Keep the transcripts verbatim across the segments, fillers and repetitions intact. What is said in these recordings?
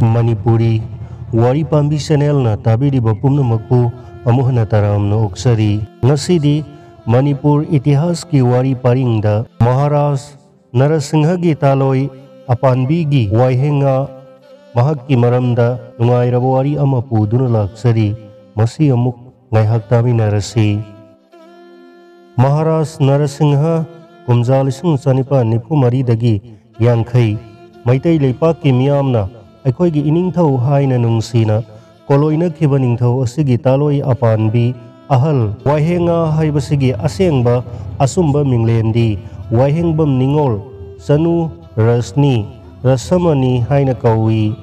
ꯃꯅꯤꯄꯨꯔꯤ ꯋꯥꯔꯤ ꯄꯥꯝꯕꯤ ꯆꯦꯅꯦꯜꯅ ꯇꯥꯕꯤꯔꯤꯕ ꯄꯨꯝꯅꯃꯛꯄꯨ ꯑꯃꯨꯛ ꯍꯟꯅ ꯇꯔꯥꯝꯅ ꯑꯣꯛꯆꯔꯤ꯫ ꯉꯁꯤꯗꯤ ꯃꯅꯤꯄꯨꯔ ꯏꯇꯤꯍꯥꯁꯀꯤ ꯋꯥꯔꯤ ꯄꯔꯤꯡꯗ ꯃꯍꯥꯔꯥꯖ ꯅꯔꯁꯤꯡꯍꯒꯤ ꯇꯥꯂꯣꯏ ꯑꯄꯥꯟꯕꯤꯒꯤ ꯋꯥꯏꯍꯦꯡꯉꯥ ꯃꯍꯥꯛꯀꯤ ꯃꯔꯝꯗ ꯅꯨꯡꯉꯥꯏꯔꯕ ꯋꯥꯔꯤ ꯑꯃ ꯄꯨꯗꯨꯅ ꯂꯥꯛꯆꯔꯤ꯫ ꯃꯁꯤ ꯑꯃꯨꯛ ꯉꯥꯏꯍꯥꯛ ꯇꯥꯃꯤꯟꯅꯔꯁꯤ꯫ ꯃꯍꯥꯔꯥꯖ ꯅꯔꯁꯤꯡꯍ ꯀꯨꯝꯖꯥ ꯂꯤꯁꯤꯡ ꯆꯅꯤꯄꯥꯟ ꯅꯤꯐꯨ ꯃꯔꯤꯗꯒꯤ ꯌꯥꯡꯈꯩ꯫ ꯃꯩꯇꯩ ꯂꯩꯄꯥꯛꯀꯤ ꯃꯤꯌꯥꯝꯅ ꯑꯩꯈꯣꯏꯒꯤ ꯏꯅꯤꯡꯊꯧ ꯍꯥꯏꯅ ꯅꯨꯡꯁꯤꯅ ꯀꯣꯂꯣꯏꯅꯈꯤꯕ ꯅꯤꯡꯊꯧ ꯑꯁꯤꯒꯤ ꯇꯥꯂꯣꯏ ꯑꯄꯥꯟꯕꯤ ꯑꯍꯜ ꯋꯥꯏꯍꯦꯡꯉꯥ ꯍꯥꯏꯕꯁꯤꯒꯤ ꯑꯁꯦꯡꯕ ꯑꯆꯨꯝꯕ ꯃꯤꯡꯂꯦꯟꯗꯤ ꯋꯥꯏꯍꯦꯡꯕꯝ ꯅꯤꯉꯣꯜ ꯆꯅꯨ ꯔꯁꯅꯤ ꯔꯁꯃꯅꯤ ꯍꯥꯏꯅ ꯀꯧꯏ꯫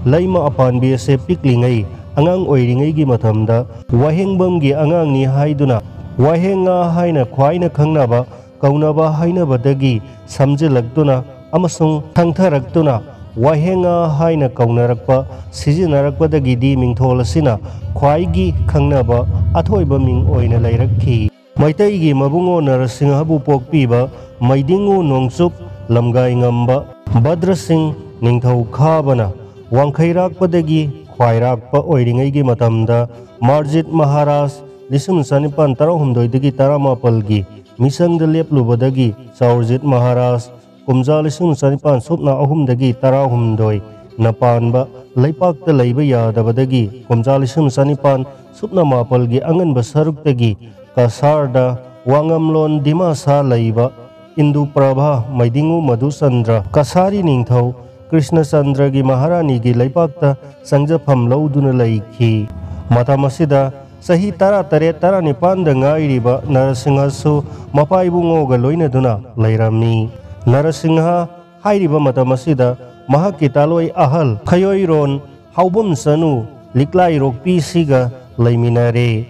ꯂꯩꯃ ꯑꯄꯥꯟꯕꯤ ꯑꯁꯦ ꯄꯤꯛꯂꯤꯉꯩ ꯑꯉꯥꯡ ꯑꯣꯏꯔꯤꯉꯩꯒꯤ ꯃꯇꯝꯗ ꯋꯥꯍꯦꯡꯕꯝꯒꯤ ꯑꯉꯥꯡꯅꯤ ꯍꯥꯏꯗꯨꯅ ꯋꯥꯍꯦꯡꯉꯥ ꯍꯥꯏꯅ ꯈ꯭ꯋꯥꯏꯅ ꯈꯪꯅꯕ ꯀꯧꯅꯕ ꯍꯥꯏꯅꯕꯗꯒꯤ ꯁꯝꯖꯤꯜꯂꯛꯇꯨꯅ ꯑꯃꯁꯨꯡ ꯊꯪꯊꯔꯛꯇꯨꯅ ꯋꯥꯍꯦꯡꯉꯥ ꯍꯥꯏꯅ ꯀꯧꯅꯔꯛꯄ ꯁꯤꯖꯤꯟꯅꯔꯛꯄꯗꯒꯤꯗꯤ ꯃꯤꯡꯊꯣꯜ ꯑꯁꯤꯅ ꯈ꯭ꯋꯥꯏꯒꯤ ꯈꯪꯅꯕ ꯑꯊꯣꯏꯕ ꯃꯤꯡ ꯑꯣꯏꯅ ꯂꯩꯔꯛꯈꯤ꯫ ꯃꯩꯇꯩꯒꯤ ꯃꯕꯨꯡꯉꯣ ꯅꯔꯁꯤꯡꯍꯕꯨ ꯄꯣꯛꯄꯤꯕ ꯃꯩꯗꯤꯡꯉꯨ ꯅꯣꯡꯆꯨꯞ ꯂꯝꯒꯥꯏ ꯉꯝꯕ ꯚꯗ꯭ꯔꯁꯤꯡ ꯅꯤꯡꯊꯧ ꯈꯥꯕꯅ ꯋꯥꯡꯈꯩꯔꯥꯛꯄꯗꯒꯤ ꯈ꯭ꯋꯥꯏꯔꯥꯛꯄ ꯑꯣꯏꯔꯤꯉꯩꯒꯤ ꯃꯇꯝꯗ ꯃꯥꯔꯖꯤꯠ ꯃꯍꯥꯔꯥꯖ ꯂꯤꯁꯤꯡ ꯆꯅꯤꯄꯥꯟ ꯇꯔꯥꯍꯨꯝꯗꯣꯏꯗꯒꯤ ꯇꯔꯥꯃꯥꯄꯜꯒꯤ ꯃꯤꯁꯪꯗ ꯂꯦꯞꯂꯨꯕꯗꯒꯤ ꯆꯥꯎꯔꯖꯤꯠ ꯃꯍꯥꯔꯥꯖ ꯀꯨꯝꯖꯥ ꯂꯤꯁꯤꯡ ꯆꯅꯤꯄꯥꯟ ꯁꯨꯞꯅ ꯑꯍꯨꯝꯗꯒꯤ ꯇꯔꯥꯍꯨꯝꯗꯣꯏꯅ ꯄꯥꯟꯕ ꯂꯩꯄꯥꯛꯇ ꯂꯩꯕ ꯌꯥꯗꯕꯗꯒꯤ ꯀꯨꯝꯖꯥ ꯂꯤꯁꯤꯡ ꯆꯅꯤꯄꯥꯟ ꯁꯨꯞꯅ ꯃꯥꯄꯜꯒꯤ ꯑꯉꯟꯕ ꯁꯔꯨꯛꯇꯒꯤ ꯀꯁꯥꯔꯗ ꯋꯥꯉꯝꯂꯣꯟ ꯗꯤꯃꯥꯁꯥ ꯂꯩꯕ ꯏꯟꯗꯨ ꯄ꯭ꯔꯚꯥ ꯃꯩꯗꯤꯡꯉꯨ ꯃꯙꯨꯆꯟꯗ꯭ꯔ ꯀꯁꯥꯔꯤ ꯅꯤꯡꯊꯧ ꯀ꯭ꯔꯤꯁꯅꯆꯟꯗ꯭ꯔꯒꯤ ꯃꯍꯥꯔꯥꯅꯤꯒꯤ ꯂꯩꯄꯥꯛꯇ ꯆꯪꯖꯐꯝ ꯂꯧꯗꯨꯅ ꯂꯩꯈꯤ꯫ ꯃꯇꯝ ꯑꯁꯤꯗ ꯆꯍꯤ ꯇꯔꯥꯇꯔꯦꯠ ꯇꯔꯥꯅꯤꯄꯥꯟꯗ ꯉꯥꯏꯔꯤꯕ ꯅꯔꯁꯤꯡꯍꯁꯨ ꯃꯄꯥ ꯏꯕꯨꯡꯉꯣꯒ ꯂꯣꯏꯅꯗꯨꯅ ꯂꯩꯔꯝꯃꯤ꯫ ꯅꯔꯁꯤꯡꯍ ꯍꯥꯏꯔꯤꯕ ꯃꯇꯝ ꯑꯁꯤꯗ ꯃꯍꯥꯛꯀꯤ ꯇꯥꯂꯣꯏ ꯑꯍꯜ ꯈꯌꯣꯏꯔꯣꯟ ꯍꯥꯎꯕꯝ ꯆꯅꯨ ꯂꯤꯛꯂꯥꯏꯔꯣꯛꯄꯤꯁꯤꯒ ꯂꯩꯃꯤꯟꯅꯔꯦ꯫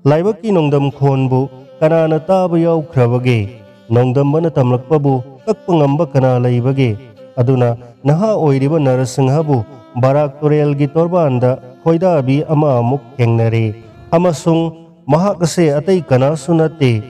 ꯂꯥꯏꯕꯛꯀꯤ ꯅꯣꯡꯗꯝ ꯈꯣꯟꯕꯨ ꯀꯅꯥꯅ ꯇꯥꯕ ꯌꯥꯎꯈ꯭ꯔꯕꯒꯦ? ꯅꯣꯡꯗꯝꯕꯅ ꯇꯝꯂꯛꯄꯕꯨ ꯀꯛꯄ ꯉꯝꯕ ꯀꯅꯥ ꯂꯩꯕꯒꯦ? ꯑꯗꯨꯅ ꯅꯍꯥ ꯑꯣꯏꯔꯤꯕ ꯅꯔꯁꯤꯡꯍꯕꯨ ꯕꯔꯥꯛ ꯇꯨꯔꯦꯜꯒꯤ ꯇꯣꯔꯕꯥꯟꯗ ꯈꯣꯏꯗꯥꯕꯤ ꯑꯃ ꯑꯃꯨꯛ ꯊꯦꯡꯅꯔꯦ ꯑꯃꯁꯨꯡ ꯃꯍꯥꯛ ꯑꯁꯦ ꯑꯇꯩ ꯀꯅꯥꯁꯨ ꯅꯠꯇꯦ,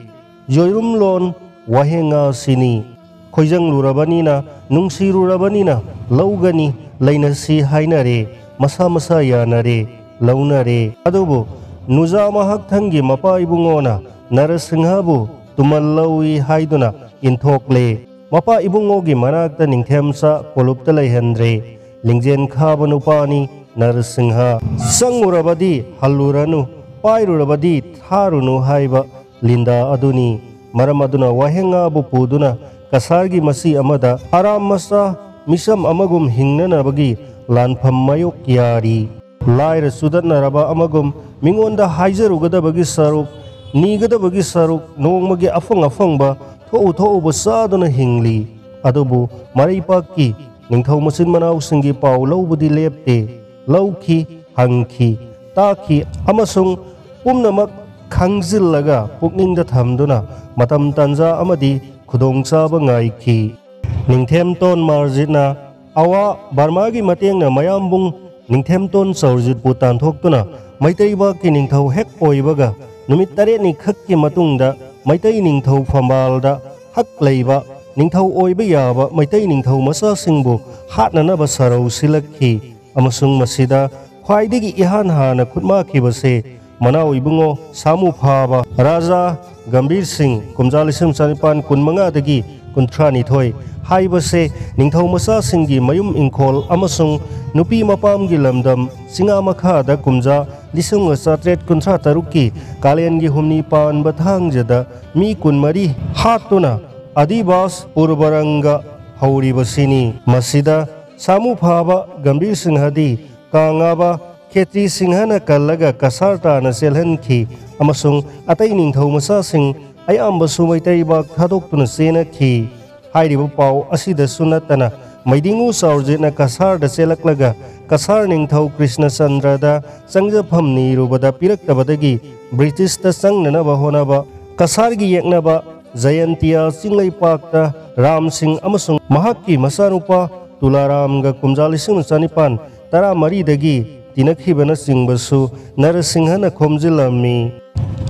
ꯌꯣꯏꯔꯨꯝꯂꯣꯟ ꯋꯥꯍꯦꯡꯉꯥ ꯑꯁꯤꯅꯤ꯫ ꯈꯣꯏꯖꯪꯂꯨꯔꯕꯅꯤꯅ, ꯅꯨꯡꯁꯤꯔꯨꯔꯕꯅꯤꯅ ꯂꯧꯒꯅꯤ, ꯂꯩꯅꯁꯤ ꯍꯥꯏꯅꯔꯦ, ꯃꯁꯥ ꯃꯁꯥ ꯌꯥꯅꯔꯦ, ꯂꯧꯅꯔꯦ꯫ ꯑꯗꯨꯕꯨ ꯅꯨꯖꯥ ꯃꯍꯥꯛꯊꯪꯒꯤ ꯃꯄꯥ ꯏꯕꯨꯡꯉꯣꯅ ꯅꯔꯁꯤꯡꯍꯕꯨ ꯇꯨꯃꯜ ꯂꯧꯏ ꯍꯥꯏꯗꯨꯅ ꯏꯟꯊꯣꯛꯂꯦ꯫ ꯃꯄꯥ ꯏꯕꯨꯡꯉꯣꯒꯤ ꯃꯅꯥꯛꯇ ꯅꯤꯡꯊꯦꯝꯆꯥ ꯀꯣꯂꯨꯞꯇ ꯂꯩꯍꯟꯗ꯭ꯔꯦ꯫ ꯂꯤꯡꯖꯦꯜ ꯈꯥꯕ ꯅꯨꯄꯥꯅꯤ ꯅꯔꯁꯤꯡꯍ꯫ ꯆꯪꯉꯨꯔꯕꯗꯤ ꯍꯜꯂꯨꯔꯅꯨ, ꯄꯥꯏꯔꯨꯔꯕꯗꯤ ꯊꯥꯔꯨꯅꯨ ꯍꯥꯏꯕ ꯂꯤꯟꯗꯥ ꯑꯗꯨꯅꯤ꯫ ꯃꯔꯝ ꯑꯗꯨꯅ ꯋꯥꯍꯦꯡꯉꯥꯕꯨ ꯄꯨꯗꯨꯅ ꯀꯁꯥꯔꯒꯤ ꯃꯁꯤ ꯑꯃꯗ ꯑꯔꯥꯝ ꯃꯆꯥ ꯃꯤꯁꯝ ꯑꯃꯒꯨꯝ ꯍꯤꯡꯅꯅꯕꯒꯤ ꯂꯥꯟꯐꯝ ꯃꯥꯌꯣꯛ ꯌꯥꯔꯤ꯫ ꯂꯥꯏꯔ ꯆꯨꯗꯠꯅꯔꯕ ꯑꯃꯒꯨꯝ ꯃꯤꯉꯣꯟꯗ ꯍꯥꯏꯖꯔꯨꯒꯗꯕꯒꯤ ꯁꯔꯨꯛ, ꯅꯤꯒꯗꯕꯒꯤ ꯁꯔꯨꯛ ꯅꯣꯡꯃꯒꯤ ꯑꯐꯪ ꯑꯐꯪꯕ ꯊꯣꯛꯎ ꯊꯣꯛꯎꯕ ꯆꯥꯗꯨꯅ ꯍꯤꯡꯂꯤ꯫ ꯑꯗꯨꯕꯨ ꯃꯔꯩꯄꯥꯛꯀꯤ ꯅꯤꯡꯊꯧ ꯃꯆꯤꯟ ꯃꯅꯥꯎꯁꯤꯡꯒꯤ ꯄꯥꯎ ꯂꯧꯕꯗꯤ ꯂꯦꯞꯇꯦ꯫ ꯂꯧꯈꯤ, ꯍꯪꯈꯤ, ꯇꯥꯈꯤ ꯑꯃꯁꯨꯡ ꯄꯨꯝꯅꯃꯛ ꯈꯪꯖꯤꯜꯂꯒ ꯄꯨꯛꯅꯤꯡꯗ ꯊꯝꯗꯨꯅ ꯃꯇꯝ ꯇꯥꯟꯖꯥ ꯑꯃꯗꯤ ꯈꯨꯗꯣꯡꯆꯥꯕ ꯉꯥꯏꯈꯤ꯫ ꯅꯤꯡꯊꯦꯝꯇꯣꯟ ꯃꯥꯔꯖꯤꯠꯅ ꯑꯋꯥ ꯕꯔꯃꯥꯒꯤ ꯃꯇꯦꯡꯅ ꯃꯌꯥꯝꯕꯨꯡ ꯅꯤꯡꯊꯦꯝꯇꯣꯟ ꯆꯥꯎꯔꯖꯤꯠꯄꯨ ꯇꯥꯟꯊꯣꯛꯇꯨꯅ ꯃꯩꯇꯩꯕꯥꯛꯀꯤ ꯅꯤꯡꯊꯧ ꯍꯦꯛ ꯑꯣꯏꯕꯒ ꯅꯨꯃꯤꯠ ꯇꯔꯦꯠꯅꯤ ꯈꯛꯀꯤ ꯃꯇꯨꯡꯗ ꯃꯩꯇꯩ ꯅꯤꯡꯊꯧ ꯐꯝꯕꯥꯜꯗ ꯍꯛ ꯂꯩꯕ ꯅꯤꯡꯊꯧ ꯑꯣꯏꯕ ꯌꯥꯕ ꯃꯩꯇꯩ ꯅꯤꯡꯊꯧ ꯃꯆꯥꯁꯤꯡꯕꯨ ꯍꯥꯠꯅꯅꯕ ꯁꯔꯧ ꯁꯤꯜꯂꯛꯈꯤ ꯑꯃꯁꯨꯡ ꯃꯁꯤꯗ ꯈ꯭ꯋꯥꯏꯗꯒꯤ ꯏꯍꯥꯟ ꯍꯥꯟꯅ ꯈꯨꯠꯃꯥꯈꯤꯕꯁꯦ ꯃꯅꯥꯎ ꯏꯕꯨꯡꯉꯣ ꯁꯥꯃꯨ ꯐꯥꯕ ꯔꯥꯖꯥ ꯒꯝꯚꯤꯔ ꯁꯤꯡ, ꯀꯨꯝꯖꯥ ꯂꯤꯁꯤꯡ ꯆꯥꯅꯤꯄꯥꯟ ꯀꯨꯟꯃꯉꯥꯗꯒꯤ ꯀꯨꯟꯊ꯭ꯔꯥꯅꯤꯊꯣꯏ ꯍꯥꯏꯕꯁꯦ ꯅꯤꯡꯊꯧ ꯃꯆꯥꯁꯤꯡꯒꯤ ꯃꯌꯨꯝ ꯏꯪꯈꯣꯜ ꯑꯃꯁꯨꯡ ꯅꯨꯄꯤ ꯃꯄꯥꯝꯒꯤ ꯂꯝꯗꯝ ꯆꯤꯡꯉꯥ ꯃꯈꯥꯗ ꯀꯨꯝꯖꯥ ꯂꯤꯁꯤꯡ ꯑꯃ ꯆꯥꯇ꯭ꯔꯦꯠ ꯀꯨꯟꯊ꯭ꯔꯥ ꯇꯔꯨꯛꯀꯤ ꯀꯥꯂꯦꯟꯒꯤ ꯍꯨꯝꯅꯤ ꯄꯥꯟꯕ ꯊꯥꯡꯖꯗ ꯃꯤ ꯀꯨꯟꯃꯔꯤ ꯍꯥꯠꯇꯨꯅ ꯑꯗꯤꯕꯥꯁ ꯄꯨꯔꯕꯔꯪꯒ ꯍꯧꯔꯤꯕꯁꯤꯅꯤ꯫ ꯃꯁꯤꯗ ꯁꯥꯃꯨ ꯐꯥꯕ ꯒꯝꯚꯤꯔ ꯁꯤꯡꯍꯗꯤ ꯀꯥꯉꯥꯕ ꯈꯦꯇ꯭ꯔꯤ ꯁꯤꯡꯍꯅ ꯀꯜꯂꯒ ꯀꯁꯥꯔ ꯇꯥꯅ ꯆꯦꯜꯍꯟꯈꯤ ꯑꯃꯁꯨꯡ ꯑꯇꯩ ꯅꯤꯡꯊꯧ ꯃꯆꯥꯁꯤꯡ ꯑꯌꯥꯝꯕꯁꯨ ꯃꯩꯇꯩꯕꯥꯛ ꯊꯥꯗꯣꯛꯇꯨꯅ ꯆꯦꯟꯅꯈꯤ꯫ ꯍꯥꯏꯔꯤꯕ ꯄꯥꯎ ꯑꯁꯤꯗꯁꯨ ꯅꯠꯇꯅ ꯃꯩꯗꯤꯡꯉꯨ ꯆꯥꯎꯔꯖꯤꯠꯅ ꯀꯁꯥꯔꯗ ꯆꯦꯜꯂꯛꯂꯒ ꯀꯁꯥꯔ ꯅꯤꯡꯊꯧ ꯀ꯭ꯔꯤꯁꯅꯆꯟꯗ꯭ꯔꯗ ꯆꯪꯖꯐꯝ ꯅꯤꯔꯨꯕꯗ ꯄꯤꯔꯛꯇꯕꯗꯒꯤ ꯕ꯭ꯔꯤꯇꯤꯁꯇ ꯆꯪꯅꯅꯕ ꯍꯣꯠꯅꯕ ꯀꯁꯥꯔꯒꯤ ꯌꯦꯛꯅꯕ ꯖꯌꯟꯇꯤꯌꯥ ꯆꯤꯡꯂꯩꯄꯥꯛꯇ ꯔꯥꯝ ꯁꯤꯡ ꯑꯃꯁꯨꯡ ꯃꯍꯥꯛꯀꯤ ꯃꯆꯥꯅꯨꯄꯥ ꯇꯨꯂꯥꯔꯥꯝꯒ ꯀꯨꯝꯖꯥ ꯂꯤꯁꯤꯡ ꯑꯃ ꯆꯥꯅꯤꯄꯥꯟ ꯇꯔꯥꯃꯔꯤꯗꯒꯤ ꯇꯤꯟꯅꯈꯤꯕꯅꯆꯤꯡꯕꯁꯨ ꯅꯔꯁꯤꯡꯍꯅ ꯈꯣꯝꯖꯤꯜꯂꯝꯃꯤ꯫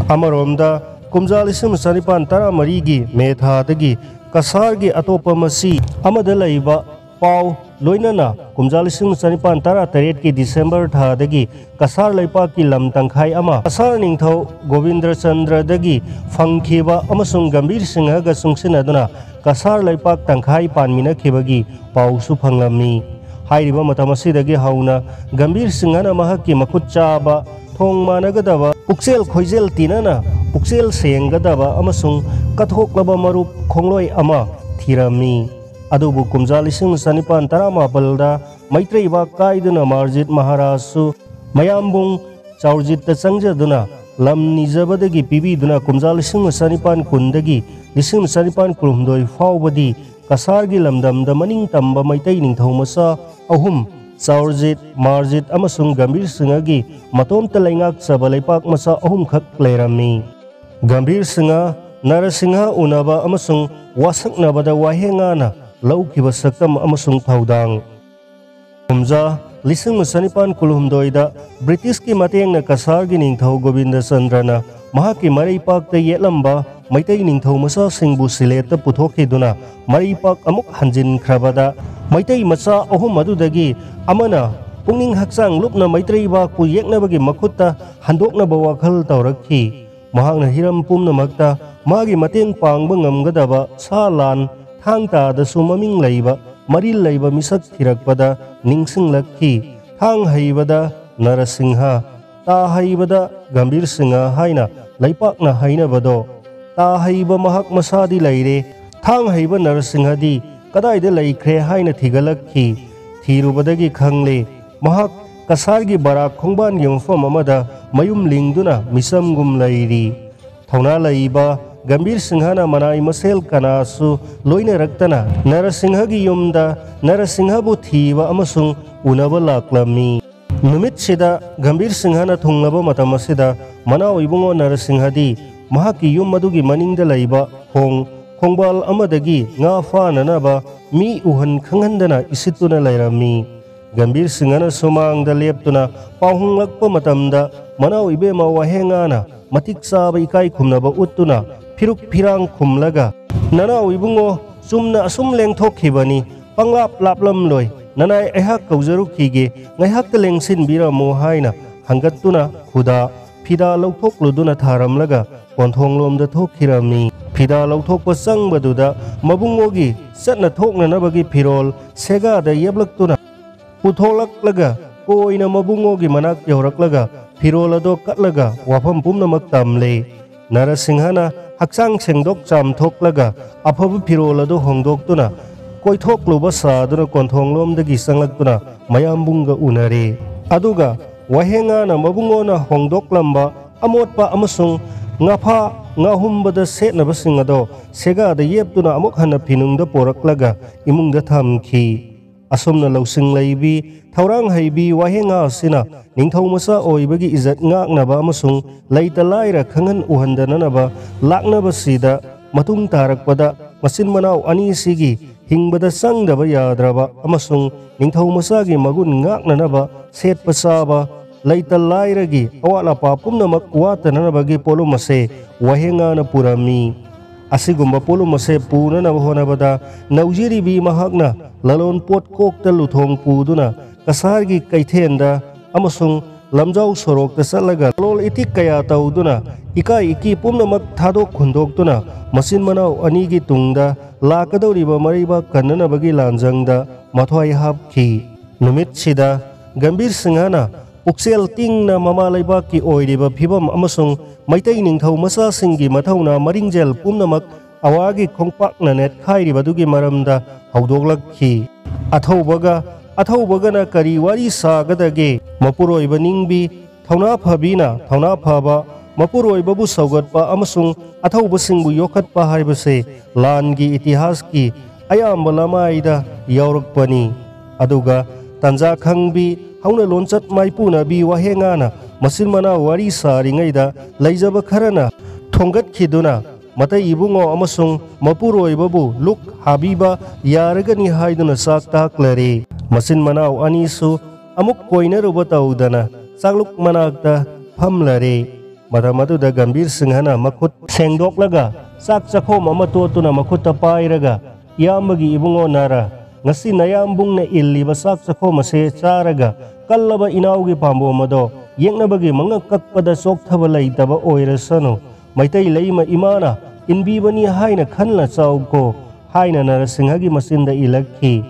ꯑꯃꯔꯣꯝꯗ ꯀꯨꯝꯖꯥ ꯂꯤꯁꯤꯡ ꯑꯃ ꯆꯥꯅꯤꯄꯥꯟ ꯇꯔꯥꯃꯔꯤꯒꯤ ꯃꯦ ꯊꯥꯗꯒꯤ ꯀꯁꯥꯔꯒꯤ ꯑꯇꯣꯞꯄ ꯃꯁꯤ ꯑꯃꯗ ꯂꯩꯕ ꯄꯥꯎ ꯂꯣꯏꯅꯅ ꯀꯨꯝꯖꯥ ꯂꯤꯁꯤꯡ ꯆꯅꯤꯄꯥꯟ ꯇꯔꯥ ꯇꯔꯦꯠꯀꯤ ꯗꯤꯁꯦꯝꯕꯔ ꯊꯥꯗꯒꯤ ꯀꯁꯥꯔ ꯂꯩꯄꯥꯛꯀꯤ ꯂꯝ ꯇꯪꯈꯥꯏ ꯑꯃ ꯀꯁꯥꯔ ꯅꯤꯡꯊꯧ ꯒꯣꯕꯤꯟꯗ ꯆꯟꯗ꯭ꯔꯗꯒꯤ ꯐꯪꯈꯤꯕ ꯑꯃꯁꯨꯡ ꯒꯝꯚꯤꯔ ꯁꯤꯡꯍꯒ ꯆꯨꯡꯁꯤꯟꯅꯗꯨꯅ ꯀꯁꯥꯔ ꯂꯩꯄꯥꯛ ꯇꯪꯈꯥꯏ ꯄꯥꯟꯃꯤꯟꯅꯈꯤꯕꯒꯤ ꯄꯥꯎꯁꯨ ꯐꯪꯂꯝꯃꯤ꯫ ꯍꯥꯏꯔꯤꯕ ꯃꯇꯝ ꯑꯁꯤꯗꯒꯤ ꯍꯧꯅ ꯒꯝꯚꯤꯔ ꯁꯤꯡꯍꯅ ꯃꯍꯥꯛꯀꯤ ꯃꯈꯨꯠ ꯆꯥꯕ, ꯊꯣꯡ ꯃꯥꯟꯅꯒꯗꯕ, ꯄꯨꯛꯆꯦꯜ ꯈꯣꯏꯖꯦꯜ ꯇꯤꯟꯅꯅ ꯄꯨꯛꯆꯦꯜ ꯁꯦꯡꯒꯗꯕ ꯑꯃꯁꯨꯡ ꯀꯠꯊꯣꯛꯂꯕ ꯃꯔꯨꯞ ꯈꯣꯡꯂꯣꯏ ꯑꯃ ꯊꯤꯔꯝꯃꯤ꯫ ꯑꯗꯨꯕꯨ ꯀꯨꯝꯖꯥ ꯂꯤꯁꯤꯡ ꯆꯅꯤꯄꯥꯟ ꯇꯔꯥꯃꯥꯄꯜꯗ ꯃꯩꯇ꯭ꯔꯩꯕꯥꯛ ꯀꯥꯏꯗꯨꯅ ꯃꯥꯔꯖꯤꯠ ꯃꯍꯥꯔꯥꯖꯁꯨ ꯃꯌꯥꯝꯕꯨꯡ ꯆꯥꯎꯔꯖꯤꯠꯇ ꯆꯪꯖꯗꯨꯅ ꯂꯝ ꯅꯤꯖꯕꯗꯒꯤ ꯄꯤꯕꯤꯗꯨꯅ ꯀꯨꯝꯖꯥ ꯂꯤꯁꯤꯡ ꯆꯅꯤꯄꯥꯟ ꯀꯨꯟꯗꯒꯤ ꯂꯤꯁꯤꯡ ꯆꯅꯤꯄꯥꯟ ꯀꯨꯟꯍꯨꯝꯗꯣꯏ ꯐꯥꯎꯕꯗꯤ ꯀꯁꯥꯔꯒꯤ ꯂꯝꯗꯝꯗ ꯃꯅꯤꯡ ꯇꯝꯕ ꯃꯩꯇꯩ ꯅꯤꯡꯊꯧ ꯃꯆꯥ ꯑꯍꯨꯝ, ꯆꯥꯎꯔꯖꯤꯠ, ꯃꯥꯔꯖꯤꯠ ꯑꯃꯁꯨꯡ ꯒꯝꯚꯤꯔ ꯁꯤꯡꯍꯒꯤ ꯃꯇꯣꯝꯇ ꯂꯩꯉꯥꯛꯆꯕ ꯂꯩꯄꯥꯛ ꯃꯆꯥ ꯑꯍꯨꯝꯈꯛ ꯂꯩꯔꯝꯃꯤ꯫ ꯒꯝꯚꯤꯔ ꯁꯤꯡꯍ, ꯅꯔꯁꯤꯡꯍ ꯎꯅꯕ ꯑꯃꯁꯨꯡ ꯋꯥꯁꯛꯅꯕꯗ ꯋꯥꯍꯦꯡꯉꯥꯅ ꯂꯧꯈꯤꯕ ꯁꯛꯇꯝ ꯑꯃꯁꯨꯡ ꯊꯧꯗꯥꯡ꯫ ꯀꯨꯝꯖꯥ ꯂꯤꯁꯤꯡ ꯆꯅꯤꯄꯥꯟ ꯀꯨꯟꯍꯨꯝꯗꯣꯏꯗ ꯕ꯭ꯔꯤꯇꯤꯁꯀꯤ ꯃꯇꯦꯡꯅ ꯀꯁꯥꯔꯒꯤ ꯅꯤꯡꯊꯧ ꯒꯣꯕꯤꯟꯗ ꯆꯟꯗ꯭ꯔꯅ ꯃꯍꯥꯛꯀꯤ ꯃꯔꯩꯄꯥꯛꯇ ꯌꯦꯠꯂꯝꯕ ꯃꯩꯇꯩ ꯅꯤꯡꯊꯧ ꯃꯆꯥꯁꯤꯡꯕꯨ ꯁꯤꯂꯦꯠꯇ ꯄꯨꯊꯣꯛꯈꯤꯗꯨꯅ ꯃꯔꯩꯄꯥꯛ ꯑꯃꯨꯛ ꯍꯟꯖꯤꯟꯈ꯭ꯔꯕꯗ ꯃꯩꯇꯩ ꯃꯆꯥ ꯑꯍꯨꯝ ꯑꯗꯨꯗꯒꯤ ꯑꯃꯅ ꯄꯨꯛꯅꯤꯡ ꯍꯛꯆꯥꯡ ꯂꯨꯞꯅ ꯃꯩꯇꯩꯕꯥꯛꯄꯨ ꯌꯦꯛꯅꯕꯒꯤ ꯃꯈꯨꯠꯇ ꯍꯟꯗꯣꯛꯅꯕ ꯋꯥꯈꯜ ꯇꯧꯔꯛꯈꯤ꯫ ꯃꯍꯥꯛꯅ ꯍꯤꯔꯝ ꯄꯨꯝꯅꯃꯛꯇ ꯃꯥꯒꯤ ꯃꯇꯦꯡ ꯄꯥꯡꯕ ꯉꯝꯒꯗꯕ ꯁꯥ ꯂꯥꯟ ꯊꯥꯡ ꯇꯥꯗꯁꯨ ꯃꯃꯤꯡ ꯂꯩꯕ ꯃꯔꯤꯜ ꯂꯩꯕ ꯃꯤꯁꯛ ꯊꯤꯔꯛꯄꯗ ꯅꯤꯡꯁꯤꯡꯂꯛꯈꯤ꯫ ꯊꯥꯡ ꯍꯩꯕꯗ ꯅꯔꯁꯤꯡꯍ, ꯇꯥ ꯍꯩꯕꯗ ꯒꯝꯚꯤꯔ ꯁꯤꯡꯍ ꯍꯥꯏꯅ ꯂꯩꯄꯥꯛꯅ ꯍꯥꯏꯅꯕꯗꯣ꯫ ꯇꯥ ꯍꯩꯕ ꯃꯍꯥꯛ ꯃꯁꯥꯗꯤ ꯂꯩꯔꯦ, ꯊꯥꯡ ꯍꯩꯕ ꯅꯔꯁꯤꯡꯍꯗꯤ ꯀꯗꯥꯏꯗ ꯂꯩꯈ꯭ꯔꯦ ꯍꯥꯏꯅ ꯊꯤꯒꯠꯂꯛꯈꯤ꯫ ꯊꯤꯔꯨꯕꯗꯒꯤ ꯈꯪꯂꯦ, ꯃꯍꯥꯛ ꯀꯁꯥꯔꯒꯤ ꯕꯔꯥꯛ ꯈꯣꯡꯕꯥꯟꯒꯤ ꯃꯐꯝ ꯑꯃꯗ ꯃꯌꯨꯝ ꯂꯤꯡꯗꯨꯅ ꯃꯤꯆꯝꯒꯨꯝ ꯂꯩꯔꯤ꯫ ꯊꯧꯅꯥ ꯂꯩꯕ ꯒꯝꯚꯤꯔ ꯁꯤꯡꯍꯅ ꯃꯅꯥꯏ ꯃꯁꯦꯜ ꯀꯅꯥꯁꯨ ꯂꯣꯏꯅꯔꯛꯇꯅ ꯅꯔꯁꯤꯡꯍꯒꯤ ꯌꯨꯝꯗ ꯅꯔꯁꯤꯡꯍꯕꯨ ꯊꯤꯕ ꯑꯃꯁꯨꯡ ꯎꯅꯕ ꯂꯥꯛꯂꯝꯃꯤ꯫ ꯅꯨꯃꯤꯠꯁꯤꯗ ꯒꯝꯚꯤꯔ ꯁꯤꯡꯍꯅ ꯊꯨꯡꯂꯕ ꯃꯇꯝ ꯑꯁꯤꯗ ꯃꯅꯥꯎ ꯏꯕꯨꯡꯉꯣ ꯅꯔꯁꯤꯡꯍꯗꯤ ꯃꯍꯥꯛꯀꯤ ꯌꯨꯝ ꯑꯗꯨꯒꯤ ꯃꯅꯤꯡꯗ ꯂꯩꯕ ꯈꯣꯡ ꯈꯣꯡꯕꯥꯜ ꯑꯃꯗꯒꯤ ꯉꯥ ꯐꯥꯅꯅꯕ ꯃꯤ ꯎꯍꯟ ꯈꯪꯍꯟꯗꯅ ꯏꯁꯤꯠꯇꯨꯅ ꯂꯩꯔꯝꯃꯤ꯫ ꯒꯝꯚꯤꯔ ꯁꯤꯡꯍꯅ ꯁꯨꯃꯥꯡꯗ ꯂꯦꯞꯇꯨꯅ ꯄꯥꯎ ꯍꯣꯡꯂꯛꯄ ꯃꯇꯝꯗ ꯃꯅꯥꯎ ꯏꯕꯦꯝꯃ ꯋꯥꯍꯦꯡꯉꯥꯅ ꯃꯇꯤꯛ ꯆꯥꯕ ꯏꯀꯥꯏ ꯈꯨꯝꯅꯕ ꯎꯠꯇꯨꯅ ꯐꯤꯔꯨꯛ ꯐꯤꯔꯥꯡ ꯈꯨꯝꯂꯒ "ꯅꯅꯥꯎ ꯏꯕꯨꯡꯉꯣ, ꯆꯨꯝꯅ ꯑꯁꯨꯝ ꯂꯦꯡꯊꯣꯛꯈꯤꯕꯅꯤ, ꯄꯪꯂꯥꯞ ꯂꯥꯞꯂꯝꯂꯣꯏ, ꯅꯅꯥꯏ ꯑꯩꯍꯥꯛ ꯀꯧꯖꯔꯨꯈꯤꯒꯦ, ꯉꯥꯏꯍꯥꯛꯇ ꯂꯦꯡꯁꯤꯟꯕꯤꯔꯝꯃꯨ" ꯍꯥꯏꯅ ꯍꯪꯒꯠꯇꯨꯅ ꯈꯨꯗꯥ ꯐꯤꯗꯥ ꯂꯧꯊꯣꯛꯂꯨꯗꯨꯅ ꯊꯥꯔꯝꯂꯒ ꯀꯣꯟꯊꯣꯡꯂꯣꯝꯗ ꯊꯣꯛꯈꯤꯔꯝꯃꯤ꯫ ꯐꯤꯗꯥ ꯂꯧꯊꯣꯛꯄ ꯆꯪꯕꯗꯨꯗ ꯃꯕꯨꯡꯉꯣꯒꯤ ꯆꯠꯅ ꯊꯣꯛꯅꯅꯕꯒꯤ ꯐꯤꯔꯣꯜ ꯁꯦꯒꯥꯗ ꯌꯦꯞꯂꯛꯇꯨꯅ ꯄꯨꯊꯣꯛꯂꯛꯂꯒ ꯀꯣꯏꯅ ꯃꯕꯨꯡꯉꯣꯒꯤ ꯃꯅꯥꯛ ꯌꯧꯔꯛꯂꯒ ꯐꯤꯔꯣꯜ ꯑꯗꯣ ꯀꯠꯂꯒ ꯋꯥꯐꯝ ꯄꯨꯝꯅꯃꯛ ꯇꯝꯂꯦ꯫ ꯅꯔꯁꯤꯡꯍꯅ ꯍꯛꯆꯥꯡ ꯁꯦꯡꯗꯣꯛ ꯆꯥꯝꯊꯣꯛꯂꯒ ꯑꯐꯕ ꯐꯤꯔꯣꯜ ꯑꯗꯨ ꯍꯣꯡꯗꯣꯛꯇꯨꯅ ꯀꯣꯏꯊꯣꯛꯂꯨꯕ ꯁꯥꯗꯨꯅ ꯀꯣꯟꯊꯣꯡꯂꯣꯝꯗꯒꯤ ꯆꯪꯂꯛꯇꯨꯅ ꯃꯌꯥꯝꯕꯨꯡꯒ ꯎꯅꯔꯦ꯫ ꯑꯗꯨꯒ ꯋꯥꯍꯦꯡꯉꯥꯅ ꯃꯕꯨꯡꯉꯣꯅ ꯍꯣꯡꯗꯣꯛꯂꯝꯕ ꯑꯃꯣꯠꯄ ꯑꯃꯁꯨꯡ ꯉꯥꯐꯥ ꯉꯥꯍꯨꯝꯕꯗ ꯁꯦꯠꯅꯕꯁꯤꯡ ꯑꯗꯣ ꯁꯦꯒꯥꯗ ꯌꯦꯞꯇꯨꯅ ꯑꯃꯨꯛ ꯍꯟꯅ ꯐꯤꯅꯨꯡꯗ ꯄꯣꯔꯛꯂꯒ ꯏꯃꯨꯡꯗ ꯊꯝꯈꯤ꯫ ꯑꯁꯨꯝꯅ ꯂꯧꯁꯤꯡ ꯂꯩꯕꯤ, ꯊꯧꯔꯥꯡ ꯍꯩꯕꯤ ꯋꯥꯍꯦꯡꯉꯥ ꯑꯁꯤꯅ ꯅꯤꯡꯊꯧ ꯃꯆꯥ ꯑꯣꯏꯕꯒꯤ ꯏꯖꯠ ꯉꯥꯛꯅꯕ ꯑꯃꯁꯨꯡ ꯂꯩꯇ ꯂꯥꯏꯔ ꯈꯪꯍꯟ ꯎꯍꯟꯗꯅꯅꯕ ꯂꯥꯛꯅꯕꯁꯤꯗ ꯃꯇꯨꯡ ꯇꯥꯔꯛꯄꯗ ꯃꯆꯤꯟ ꯃꯅꯥꯎ ꯑꯅꯤꯁꯤꯒꯤ ꯍꯤꯡꯕꯗ ꯆꯪꯗꯕ ꯌꯥꯗ꯭ꯔꯕ ꯑꯃꯁꯨꯡ ꯅꯤꯡꯊꯧ ꯃꯆꯥꯒꯤ ꯃꯒꯨꯟ ꯉꯥꯛꯅꯅꯕ ꯁꯦꯠꯄ ꯆꯥꯕ, ꯂꯩꯇ ꯂꯥꯏꯔꯒꯤ ꯑꯋꯥꯠ ꯑꯄꯥ ꯄꯨꯝꯅꯃꯛ ꯋꯥꯠꯇꯅꯅꯕꯒꯤ ꯄꯣꯠꯂꯨꯝ ꯑꯁꯦ ꯋꯥꯍꯦꯡꯉꯥꯅ ꯄꯨꯔꯝꯃꯤ꯫ ꯑꯁꯤꯒꯨꯝꯕ ꯄꯣꯠꯂꯨꯝ ꯑꯁꯦ ꯄꯨꯅꯅꯕ ꯍꯣꯠꯅꯕꯗ ꯅꯧꯖꯤꯔꯤꯕꯤ ꯃꯍꯥꯛꯅ ꯂꯂꯣꯟ ꯄꯣꯠ ꯀꯣꯛꯇ ꯂꯨꯊꯣꯡ ꯄꯨꯗꯨꯅ ꯀꯁꯥꯔꯒꯤ ꯀꯩꯊꯦꯜꯗ ꯑꯃꯁꯨꯡ ꯂꯝꯖꯥꯎ ꯁꯣꯔꯣꯛꯇ ꯆꯠꯂꯒ ꯂꯣꯜ ꯏꯇꯤꯛ ꯀꯌꯥ ꯇꯧꯗꯨꯅ ꯏꯀꯥꯏ ꯏꯀꯤ ꯄꯨꯝꯅꯃꯛ ꯊꯥꯗꯣꯛ ꯍꯨꯟꯗꯣꯛꯇꯨꯅ ꯃꯆꯤꯟ ꯃꯅꯥꯎ ꯑꯅꯤꯒꯤ ꯇꯨꯡꯗ ꯂꯥꯛꯀꯗꯧꯔꯤꯕ ꯃꯔꯩꯕꯥꯛ ꯀꯟꯅꯅꯕꯒꯤ ꯂꯥꯟꯖꯪꯗ ꯃꯊ꯭ꯋꯥꯏ ꯍꯥꯞꯈꯤ꯫ ꯅꯨꯃꯤꯠꯁꯤꯗ ꯒꯝꯚꯤꯔ ꯁꯤꯡꯍꯅ ꯄꯨꯛꯆꯦꯜ ꯇꯤꯡꯅ ꯃꯃꯥ ꯂꯩꯕꯥꯛꯀꯤ ꯑꯣꯏꯔꯤꯕ ꯐꯤꯕꯝ ꯑꯃꯁꯨꯡ ꯃꯩꯇꯩ ꯅꯤꯡꯊꯧ ꯃꯆꯥꯁꯤꯡꯒꯤ ꯃꯊꯧꯅꯥ ꯃꯔꯤꯡꯖꯦꯜ ꯄꯨꯝꯅꯃꯛ ꯑꯋꯥꯒꯤ ꯈꯣꯡꯄꯥꯛꯅ ꯅꯦꯠꯈꯥꯏꯔꯤꯕꯗꯨꯒꯤ ꯃꯔꯝꯗ ꯍꯧꯗꯣꯛꯂꯛꯈꯤ꯫ ꯑꯊꯧꯕꯒ ꯑꯊꯧꯕꯒꯅ ꯀꯔꯤ ꯋꯥꯔꯤ ꯁꯥꯒꯗꯒꯦ? ꯃꯄꯨꯔꯣꯏꯕ ꯅꯤꯡꯕꯤ, ꯊꯧꯅꯥ ꯐꯕꯤꯅ ꯊꯧꯅꯥ ꯐꯕ, ꯃꯄꯨꯔꯣꯏꯕꯕꯨ ꯁꯧꯒꯠꯄ ꯑꯃꯁꯨꯡ ꯑꯊꯧꯕꯁꯤꯡꯕꯨ ꯌꯣꯛꯈꯠꯄ ꯍꯥꯏꯕꯁꯦ ꯂꯥꯟꯒꯤ ꯏꯇꯤꯍꯥꯁꯀꯤ ꯑꯌꯥꯝꯕ ꯂꯃꯥꯏꯗ ꯌꯥꯎꯔꯛꯄꯅꯤ꯫ ꯑꯗꯨꯒ ꯇꯟꯖꯥ ꯈꯪꯕꯤ, ꯍꯧꯅ ꯂꯣꯟꯆꯠ ꯃꯥꯏꯄꯨꯅꯕꯤ ꯋꯥꯍꯦꯡꯉꯥꯅ ꯃꯆꯤꯟ ꯃꯅꯥꯎ ꯋꯥꯔꯤ ꯁꯥꯔꯤꯉꯩꯗ ꯂꯩꯖꯕ ꯈꯔꯅ ꯊꯣꯡꯒꯠꯈꯤꯗꯨꯅ ꯃꯇꯩ ꯏꯕꯨꯡꯉꯣ ꯑꯃꯁꯨꯡ ꯃꯄꯨꯔꯣꯏꯕꯕꯨ ꯂꯨꯛ ꯍꯥꯕꯤꯕ ꯌꯥꯔꯒꯅꯤ ꯍꯥꯏꯗꯨꯅ ꯆꯥꯛ ꯇꯥꯛꯂꯔꯦ꯫ ꯃꯆꯤꯟ ꯃꯅꯥꯎ ꯑꯅꯤꯁꯨ ꯑꯃꯨꯛ ꯀꯣꯏꯅꯔꯨꯕ ꯇꯧꯗꯅ ꯆꯥꯛꯂꯨꯛ ꯃꯅꯥꯛꯇ ꯐꯝꯂꯔꯦ꯫ ꯃꯇꯝ ꯑꯗꯨꯗ ꯒꯝꯚꯤꯔ ꯁꯤꯡꯍꯅ ꯃꯈꯨꯠ ꯁꯦꯡꯗꯣꯛꯂꯒ ꯆꯥꯛ ꯆꯥꯛꯈꯣꯝ ꯑꯃ ꯇꯣꯠꯇꯨꯅ ꯃꯈꯨꯠꯇ ꯄꯥꯏꯔꯒ, "ꯏꯌꯥꯝꯕꯒꯤ ꯏꯕꯨꯡꯉꯣ ꯅꯥꯔꯥ, ꯉꯁꯤ ꯅꯌꯥꯝꯕꯨꯡꯅ ꯏꯜꯂꯤꯕ ꯆꯥꯛ ꯆꯥꯛꯈꯣꯝ ꯑꯁꯦ ꯆꯥꯔꯒ ꯀꯜꯂꯕ ꯏꯅꯥꯎꯒꯤ ꯄꯥꯝꯕꯣꯝ ꯑꯗꯣ ꯌꯦꯛꯅꯕꯒꯤ ꯃꯉꯛ ꯀꯛꯄꯗ ꯆꯣꯛꯊꯕ ꯂꯩꯇꯕ ꯑꯣꯏꯔꯁꯅꯨ꯫ ꯃꯩꯇꯩ ꯂꯩꯃ ꯏꯃꯥꯅ ꯏꯟꯕꯤꯕꯅꯤ ꯍꯥꯏꯅ ꯈꯟꯅ ꯆꯥꯎꯀꯣ" ꯍꯥꯏꯅ ꯅꯔꯁꯤꯡꯍꯒꯤ ꯃꯆꯤꯟꯗ ꯏꯜꯂꯛꯈꯤ꯫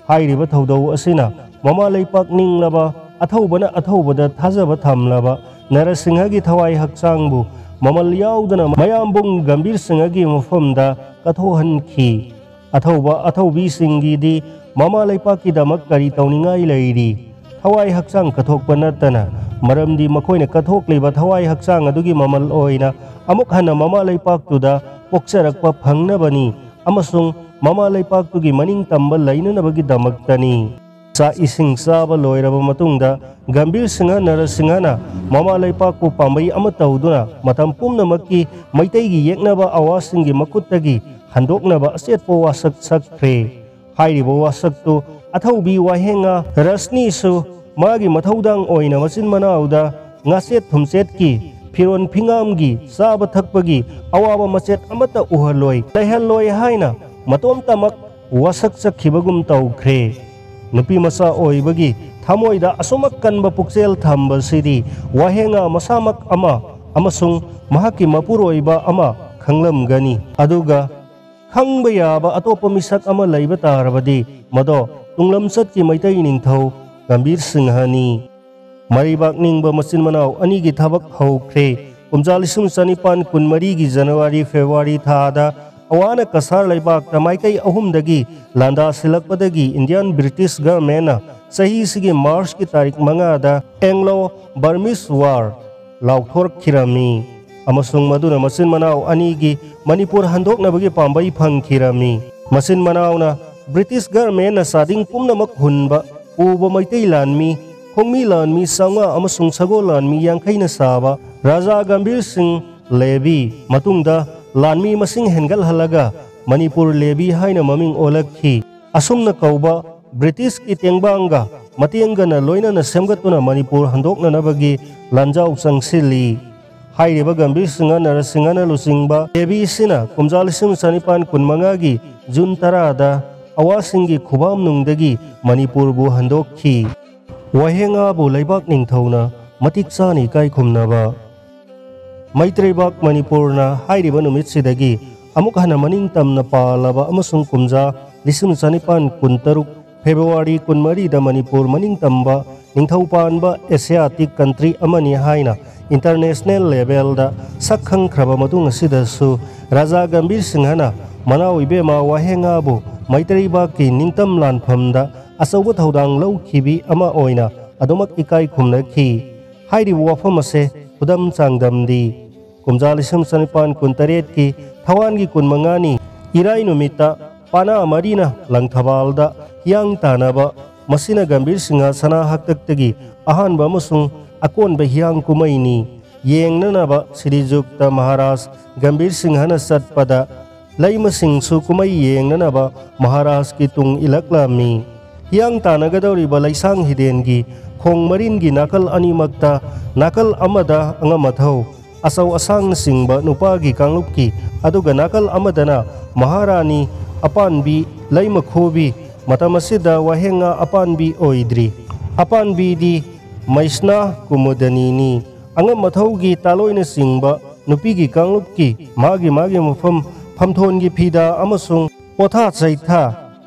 ꯍꯥꯏꯔꯤꯕ ꯊꯧꯗꯧ ꯑꯁꯤꯅ ꯃꯃꯥ ꯂꯩꯄꯥꯛ ꯅꯤꯡꯂꯕ, ꯑꯊꯧꯕꯅ ꯑꯊꯧꯕꯗ ꯊꯥꯖꯕ ꯊꯝꯂꯕ ꯅꯔꯁꯤꯡꯍꯒꯤ ꯊꯋꯥꯏ ꯍꯛꯆꯥꯡꯕꯨ ꯃꯃꯜ ꯌꯥꯎꯗꯅ ꯃꯌꯥꯝꯕꯨꯡ ꯒꯝꯚꯤꯔ ꯁꯤꯡꯍꯒꯤ ꯃꯐꯝꯗ ꯀꯠꯊꯣꯛꯍꯟꯈꯤ꯫ ꯑꯊꯧꯕ ꯑꯊꯧꯕꯤꯁꯤꯡꯒꯤꯗꯤ ꯃꯃꯥ ꯂꯩꯄꯥꯛꯀꯤꯗꯃꯛ ꯀꯔꯤ ꯇꯧꯅꯤꯡꯉꯥꯏ ꯂꯩꯔꯤ? ꯊꯋꯥꯏ ꯍꯛꯆꯥꯡ ꯀꯠꯊꯣꯛꯄ ꯅꯠꯇꯅ, ꯃꯔꯝꯗꯤ ꯃꯈꯣꯏꯅ ꯀꯠꯊꯣꯛꯂꯤꯕ ꯊꯋꯥꯏ ꯍꯛꯆꯥꯡ ꯑꯗꯨꯒꯤ ꯃꯃꯜ ꯑꯣꯏꯅ ꯑꯃꯨꯛ ꯍꯟꯅ ꯃꯃꯥ ꯂꯩꯄꯥꯛꯇꯨꯗ ꯄꯣꯛꯆꯔꯛꯄ ꯐꯪꯅꯕꯅꯤ ꯑꯃꯁꯨꯡ ꯃꯃꯥ ꯂꯩꯄꯥꯛꯇꯨꯒꯤ ꯃꯅꯤꯡ ꯇꯝꯕ ꯂꯩꯅꯅꯕꯒꯤꯗꯃꯛꯇꯅꯤ꯫ ꯆꯥꯛ ꯏꯁꯤꯡ ꯆꯥꯕ ꯂꯣꯏꯔꯕ ꯃꯇꯨꯡꯗ, ꯒꯝꯚꯤꯔ ꯁꯤꯡꯍ ꯅꯔꯁꯤꯡꯍꯅ ꯃꯃꯥ ꯂꯩꯄꯥꯛꯄꯨ ꯄꯥꯝꯕꯩ ꯑꯃ ꯇꯧꯗꯨꯅ ꯃꯇꯝ ꯄꯨꯝꯅꯃꯛꯀꯤ ꯃꯩꯇꯩꯒꯤ ꯌꯦꯛꯅꯕ ꯑꯋꯥꯁꯤꯡꯒꯤ ꯃꯈꯨꯠꯇꯒꯤ ꯍꯟꯗꯣꯛꯅꯕ ꯑꯆꯦꯠꯄ ꯋꯥꯁꯛ ꯁꯛꯈ꯭ꯔꯦ꯫ ꯍꯥꯏꯔꯤꯕ ꯋꯥꯁꯛꯇꯨ ꯑꯊꯧꯕꯤ ꯋꯥꯍꯦꯡꯉꯥ ꯔꯁꯅꯤꯁꯨ ꯃꯥꯒꯤ ꯃꯊꯧꯗꯥꯡ ꯑꯣꯏꯅ ꯃꯆꯤꯟ ꯃꯅꯥꯎꯗ ꯉꯥꯆꯦꯠ ꯊꯨꯝꯆꯦꯠꯀꯤ, ꯐꯤꯔꯣꯟ ꯐꯤꯉꯥꯝꯒꯤ, ꯆꯥꯕ ꯊꯛꯄꯒꯤ ꯑꯋꯥꯕ ꯃꯆꯦꯠ ꯑꯃꯠꯇ ꯎꯍꯜꯂꯣꯏ, ꯂꯩꯍꯜꯂꯣꯏ ꯍꯥꯏꯅ ꯃꯇꯣꯝꯇꯃꯛ ꯋꯥꯁꯛ ꯆꯠꯈꯤꯕꯒꯨꯝ ꯇꯧꯈ꯭ꯔꯦ꯫ ꯅꯨꯄꯤ ꯃꯆꯥ ꯑꯣꯏꯕꯒꯤ ꯊꯃꯣꯏꯗ ꯑꯁꯨꯃꯛ ꯀꯟꯕ ꯄꯨꯛꯆꯦꯜ ꯊꯝꯕꯁꯤꯗꯤ ꯋꯥꯍꯦꯡꯉꯥ ꯃꯁꯥꯃꯛ ꯑꯃ ꯑꯃꯁꯨꯡ ꯃꯍꯥꯛꯀꯤ ꯃꯄꯨꯔꯣꯏꯕ ꯑꯃ ꯈꯪꯂꯝꯒꯅꯤ꯫ ꯑꯗꯨꯒ ꯈꯪꯕ ꯌꯥꯕ ꯑꯇꯣꯞꯄ ꯃꯤꯁꯛ ꯑꯃ ꯂꯩꯕ ꯇꯥꯔꯕꯗꯤ, ꯃꯗꯣ ꯇꯨꯡꯂꯝꯆꯠꯀꯤ ꯃꯩꯇꯩ ꯅꯤꯡꯊꯧ ꯒꯝꯚꯤꯔ ꯁꯤꯡꯍꯅꯤ꯫ ꯃꯔꯩꯕꯥꯛ ꯅꯤꯡꯕ ꯃꯆꯤꯟ ꯃꯅꯥꯎ ꯑꯅꯤꯒꯤ ꯊꯕꯛ ꯍꯧꯈ꯭ꯔꯦ꯫ ꯀꯨꯝꯖꯥ ꯂꯤꯁꯤꯡ ꯆꯅꯤꯄꯥꯟ ꯀꯨꯟꯃꯔꯤꯒꯤ ꯖꯅꯋꯥꯔꯤ ꯐꯦꯕ꯭ꯔꯨꯋꯥꯔꯤ ꯊꯥꯗ ꯑꯋꯥꯅ ꯀꯁꯥꯔ ꯂꯩꯕꯥꯛꯇ ꯃꯥꯏꯀꯩ ꯑꯍꯨꯝꯗꯒꯤ ꯂꯥꯟꯗꯥ ꯁꯤꯜꯂꯛꯄꯗꯒꯤ ꯏꯟꯗꯤꯌꯥꯟ ꯕ꯭ꯔꯤꯇꯤꯁ ꯒꯔꯃꯦꯟꯅ ꯆꯍꯤꯁꯤꯒꯤ ꯃꯥꯔꯆꯀꯤ ꯇꯥꯔꯤꯛ ꯃꯉꯥꯗ ꯑꯦꯡꯂꯣ ꯕꯔꯃꯤꯁ ꯋꯥꯔ ꯂꯥꯎꯊꯣꯔꯛꯈꯤꯔꯝꯃꯤ ꯑꯃꯁꯨꯡ ꯃꯗꯨꯅ ꯃꯆꯤꯟ ꯃꯅꯥꯎ ꯑꯅꯤꯒꯤ ꯃꯅꯤꯄꯨꯔ ꯍꯟꯗꯣꯛꯅꯕꯒꯤ ꯄꯥꯝꯕꯩ ꯐꯪꯈꯤꯔꯝꯃꯤ꯫ ꯃꯆꯤꯟ ꯃꯅꯥꯎꯅ ꯕ꯭ꯔꯤꯇꯤꯁ ꯒꯔꯃꯦꯟꯅ ꯆꯥꯗꯤꯡ ꯄꯨꯝꯅꯃꯛ ꯍꯨꯟꯕ ꯄꯨꯕ ꯃꯩꯇꯩ ꯂꯥꯟꯃꯤ, ꯈꯣꯡꯃꯤ ꯂꯥꯟꯃꯤ ꯆꯥꯝꯃꯉꯥ ꯑꯃꯁꯨꯡ ꯁꯒꯣꯜ ꯂꯥꯟꯃꯤ ꯌꯥꯡꯈꯩꯅ ꯁꯥꯕ ꯔꯥꯖꯥ ꯒꯝꯚꯤꯔ ꯁꯤꯡ ꯂꯦꯕꯤ, ꯃꯇꯨꯡꯗ ꯂꯥꯟꯃꯤ ꯃꯁꯤꯡ ꯍꯦꯟꯒꯠꯍꯜꯂꯒ ꯃꯅꯤꯄꯨꯔ ꯂꯦꯕꯤ ꯍꯥꯏꯅ ꯃꯃꯤꯡ ꯑꯣꯜꯂꯛꯈꯤ꯫ ꯑꯁꯨꯝꯅ ꯀꯧꯕ ꯕ꯭ꯔꯤꯇꯤꯁꯀꯤ ꯇꯦꯡꯕꯥꯡꯒ ꯃꯇꯦꯡꯒꯅ ꯂꯣꯏꯅꯅ ꯁꯦꯝꯒꯠꯇꯨꯅ ꯃꯅꯤꯄꯨꯔ ꯍꯟꯗꯣꯛꯅꯅꯕꯒꯤ ꯂꯥꯟꯖꯥꯎ ꯆꯪꯁꯤꯜꯂꯤ꯫ ꯍꯥꯏꯔꯤꯕ ꯒꯝꯚꯤꯔ ꯁꯤꯡꯍ ꯅꯔꯁꯤꯡꯍꯅ ꯂꯨꯆꯤꯡꯕ ꯀꯦ ꯕꯤ ꯁꯤꯅ ꯀꯨꯝꯖꯥ ꯂꯤꯁꯤꯡ ꯆꯅꯤꯄꯥꯟ ꯀꯨꯟꯃꯉꯥꯒꯤ ꯖꯨꯟ ꯇꯔꯥꯗ ꯑꯋꯥꯁꯤꯡꯒꯤ ꯈꯨꯕꯥꯝꯅꯨꯡꯗꯒꯤ ꯃꯅꯤꯄꯨꯔꯕꯨ ꯍꯟꯗꯣꯛꯈꯤ꯫ ꯋꯥꯍꯦꯡꯉꯥꯕꯨ ꯂꯩꯕꯥꯛ ꯅꯤꯡꯊꯧꯅ ꯃꯇꯤꯛ ꯆꯥꯅ ꯏꯀꯥꯏ ꯈꯨꯝꯅꯕ꯫ ꯃꯩꯇꯩꯕꯥꯛ ꯃꯅꯤꯄꯨꯔꯅ ꯍꯥꯏꯔꯤꯕ ꯅꯨꯃꯤꯠꯁꯤꯗꯒꯤ ꯑꯃꯨꯛ ꯍꯟꯅ ꯃꯅꯤꯡ ꯇꯝꯅ ꯄꯥꯜꯂꯕ ꯑꯃꯁꯨꯡ ꯀꯨꯝꯖꯥ ꯂꯤꯁꯤꯡ ꯆꯅꯤꯄꯥꯟ ꯀꯨꯟꯇꯔꯨꯛ ꯐꯦꯕ꯭ꯔꯨꯋꯥꯔꯤ ꯀꯨꯟꯃꯔꯤꯗ ꯃꯅꯤꯄꯨꯔ ꯃꯅꯤꯡ ꯇꯝꯕ ꯅꯤꯡꯊꯧ ꯄꯥꯟꯕ ꯑꯦꯁꯤꯌꯥꯇꯤꯛ ꯀꯟꯇ꯭ꯔꯤ ꯑꯃꯅꯤ ꯍꯥꯏꯅ ꯏꯟꯇꯔꯅꯦꯁꯅꯦꯜ ꯂꯦꯚꯦꯜꯗ ꯁꯛ ꯈꯪꯈ꯭ꯔꯕ ꯃꯇꯨꯡ ꯑꯁꯤꯗꯁꯨ ꯔꯥꯖꯥ ꯒꯝꯚꯤꯔ ꯁꯤꯡꯍꯅ ꯃꯅꯥꯎ ꯏꯕꯦꯝꯃ ꯋꯥꯍꯦꯡꯉꯥꯕꯨ ꯃꯩꯇꯩꯕꯥꯛꯀꯤ ꯅꯤꯡꯇꯝ ꯂꯥꯟꯐꯝꯗ ꯑꯆꯧꯕ ꯊꯧꯗꯥꯡ ꯂꯧꯈꯤꯕꯤ ꯑꯃ ꯑꯣꯏꯅ ꯑꯗꯨꯃꯛ ꯏꯀꯥꯏ ꯈꯨꯝꯅꯈꯤ꯫ ꯍꯥꯏꯔꯤꯕ ꯋꯥꯐꯝ ꯑꯁꯦ ꯈꯨꯗꯝ ꯆꯥꯡꯗꯝꯗꯤ, ꯀꯨꯝꯖꯥ ꯂꯤꯁꯤꯡ ꯆꯅꯤꯄꯥꯟ ꯀꯨꯟꯇꯔꯦꯠꯀꯤ ꯊꯋꯥꯟꯒꯤ ꯀꯨꯟꯃꯉꯥꯅꯤ ꯏꯔꯥꯏ ꯅꯨꯃꯤꯠꯇ ꯄꯥꯅꯥ ꯃꯔꯤꯅ ꯂꯪꯊꯕꯥꯜꯗ ꯍꯤꯌꯥꯡ ꯇꯥꯟꯅꯕ, ꯃꯁꯤꯅ ꯒꯝꯚꯤꯔ ꯁꯤꯡꯍ ꯁꯅꯥ ꯍꯥꯛꯇꯛꯇꯒꯤ ꯑꯍꯥꯟꯕ ꯑꯃꯁꯨꯡ ꯑꯀꯣꯟꯕ ꯍꯤꯌꯥꯡ ꯀꯨꯝꯃꯩꯅꯤ꯫ ꯌꯦꯡꯅꯅꯕ ꯁ꯭ꯔꯤꯖꯨꯛꯇ ꯃꯍꯥꯔꯥꯖ ꯒꯝꯚꯤꯔ ꯁꯤꯡꯍꯅ ꯆꯠꯄꯗ ꯂꯩꯃꯁꯤꯡꯁꯨ ꯀꯨꯝꯃꯩ ꯌꯦꯡꯅꯅꯕ ꯃꯍꯥꯔꯥꯖꯀꯤ ꯇꯨꯡ ꯏꯜꯂꯛꯂꯝꯃꯤ꯫ ꯍꯤꯌꯥꯡ ꯇꯥꯟꯅꯒꯗꯧꯔꯤꯕ ꯂꯩꯁꯥꯡ ꯍꯤꯗꯦꯟꯒꯤ ꯈꯣꯡ ꯃꯔꯤꯟꯒꯤ ꯅꯥꯀꯜ ꯑꯅꯤꯃꯛꯇ, ꯅꯥꯀꯜ ꯑꯃꯗ ꯑꯉꯝ ꯑꯊꯧ, ꯑꯆꯧ ꯑꯁꯥꯡꯅꯆꯤꯡꯕ ꯅꯨꯄꯥꯒꯤ ꯀꯥꯡꯂꯨꯞꯀꯤ, ꯑꯗꯨꯒ ꯅꯥꯀꯜ ꯑꯃꯗꯅ ꯃꯍꯥꯔꯥꯅꯤ ꯑꯄꯥꯟꯕꯤ ꯂꯩꯃꯈꯨꯕꯤ, ꯃꯇꯝ ꯑꯁꯤꯗ ꯋꯥꯍꯦꯡꯉꯥ ꯑꯄꯥꯟꯕꯤ ꯑꯣꯏꯗ꯭ꯔꯤ꯫ ꯑꯄꯥꯟꯕꯤꯗꯤ ꯃꯩꯁꯅꯥ ꯀꯨꯃꯨꯗꯅꯤꯅꯤ꯫ ꯑꯉꯝ ꯑꯊꯧꯒꯤ ꯇꯥꯂꯣꯏꯅꯆꯤꯡꯕ ꯅꯨꯄꯤꯒꯤ ꯀꯥꯡꯂꯨꯞꯀꯤ ꯃꯥꯒꯤ ꯃꯥꯒꯤ ꯃꯐꯝ, ꯐꯝꯊꯣꯟꯒꯤ ꯐꯤꯗꯥ ꯑꯃꯁꯨꯡ ꯄꯣꯊꯥ ꯆꯩꯊꯥ,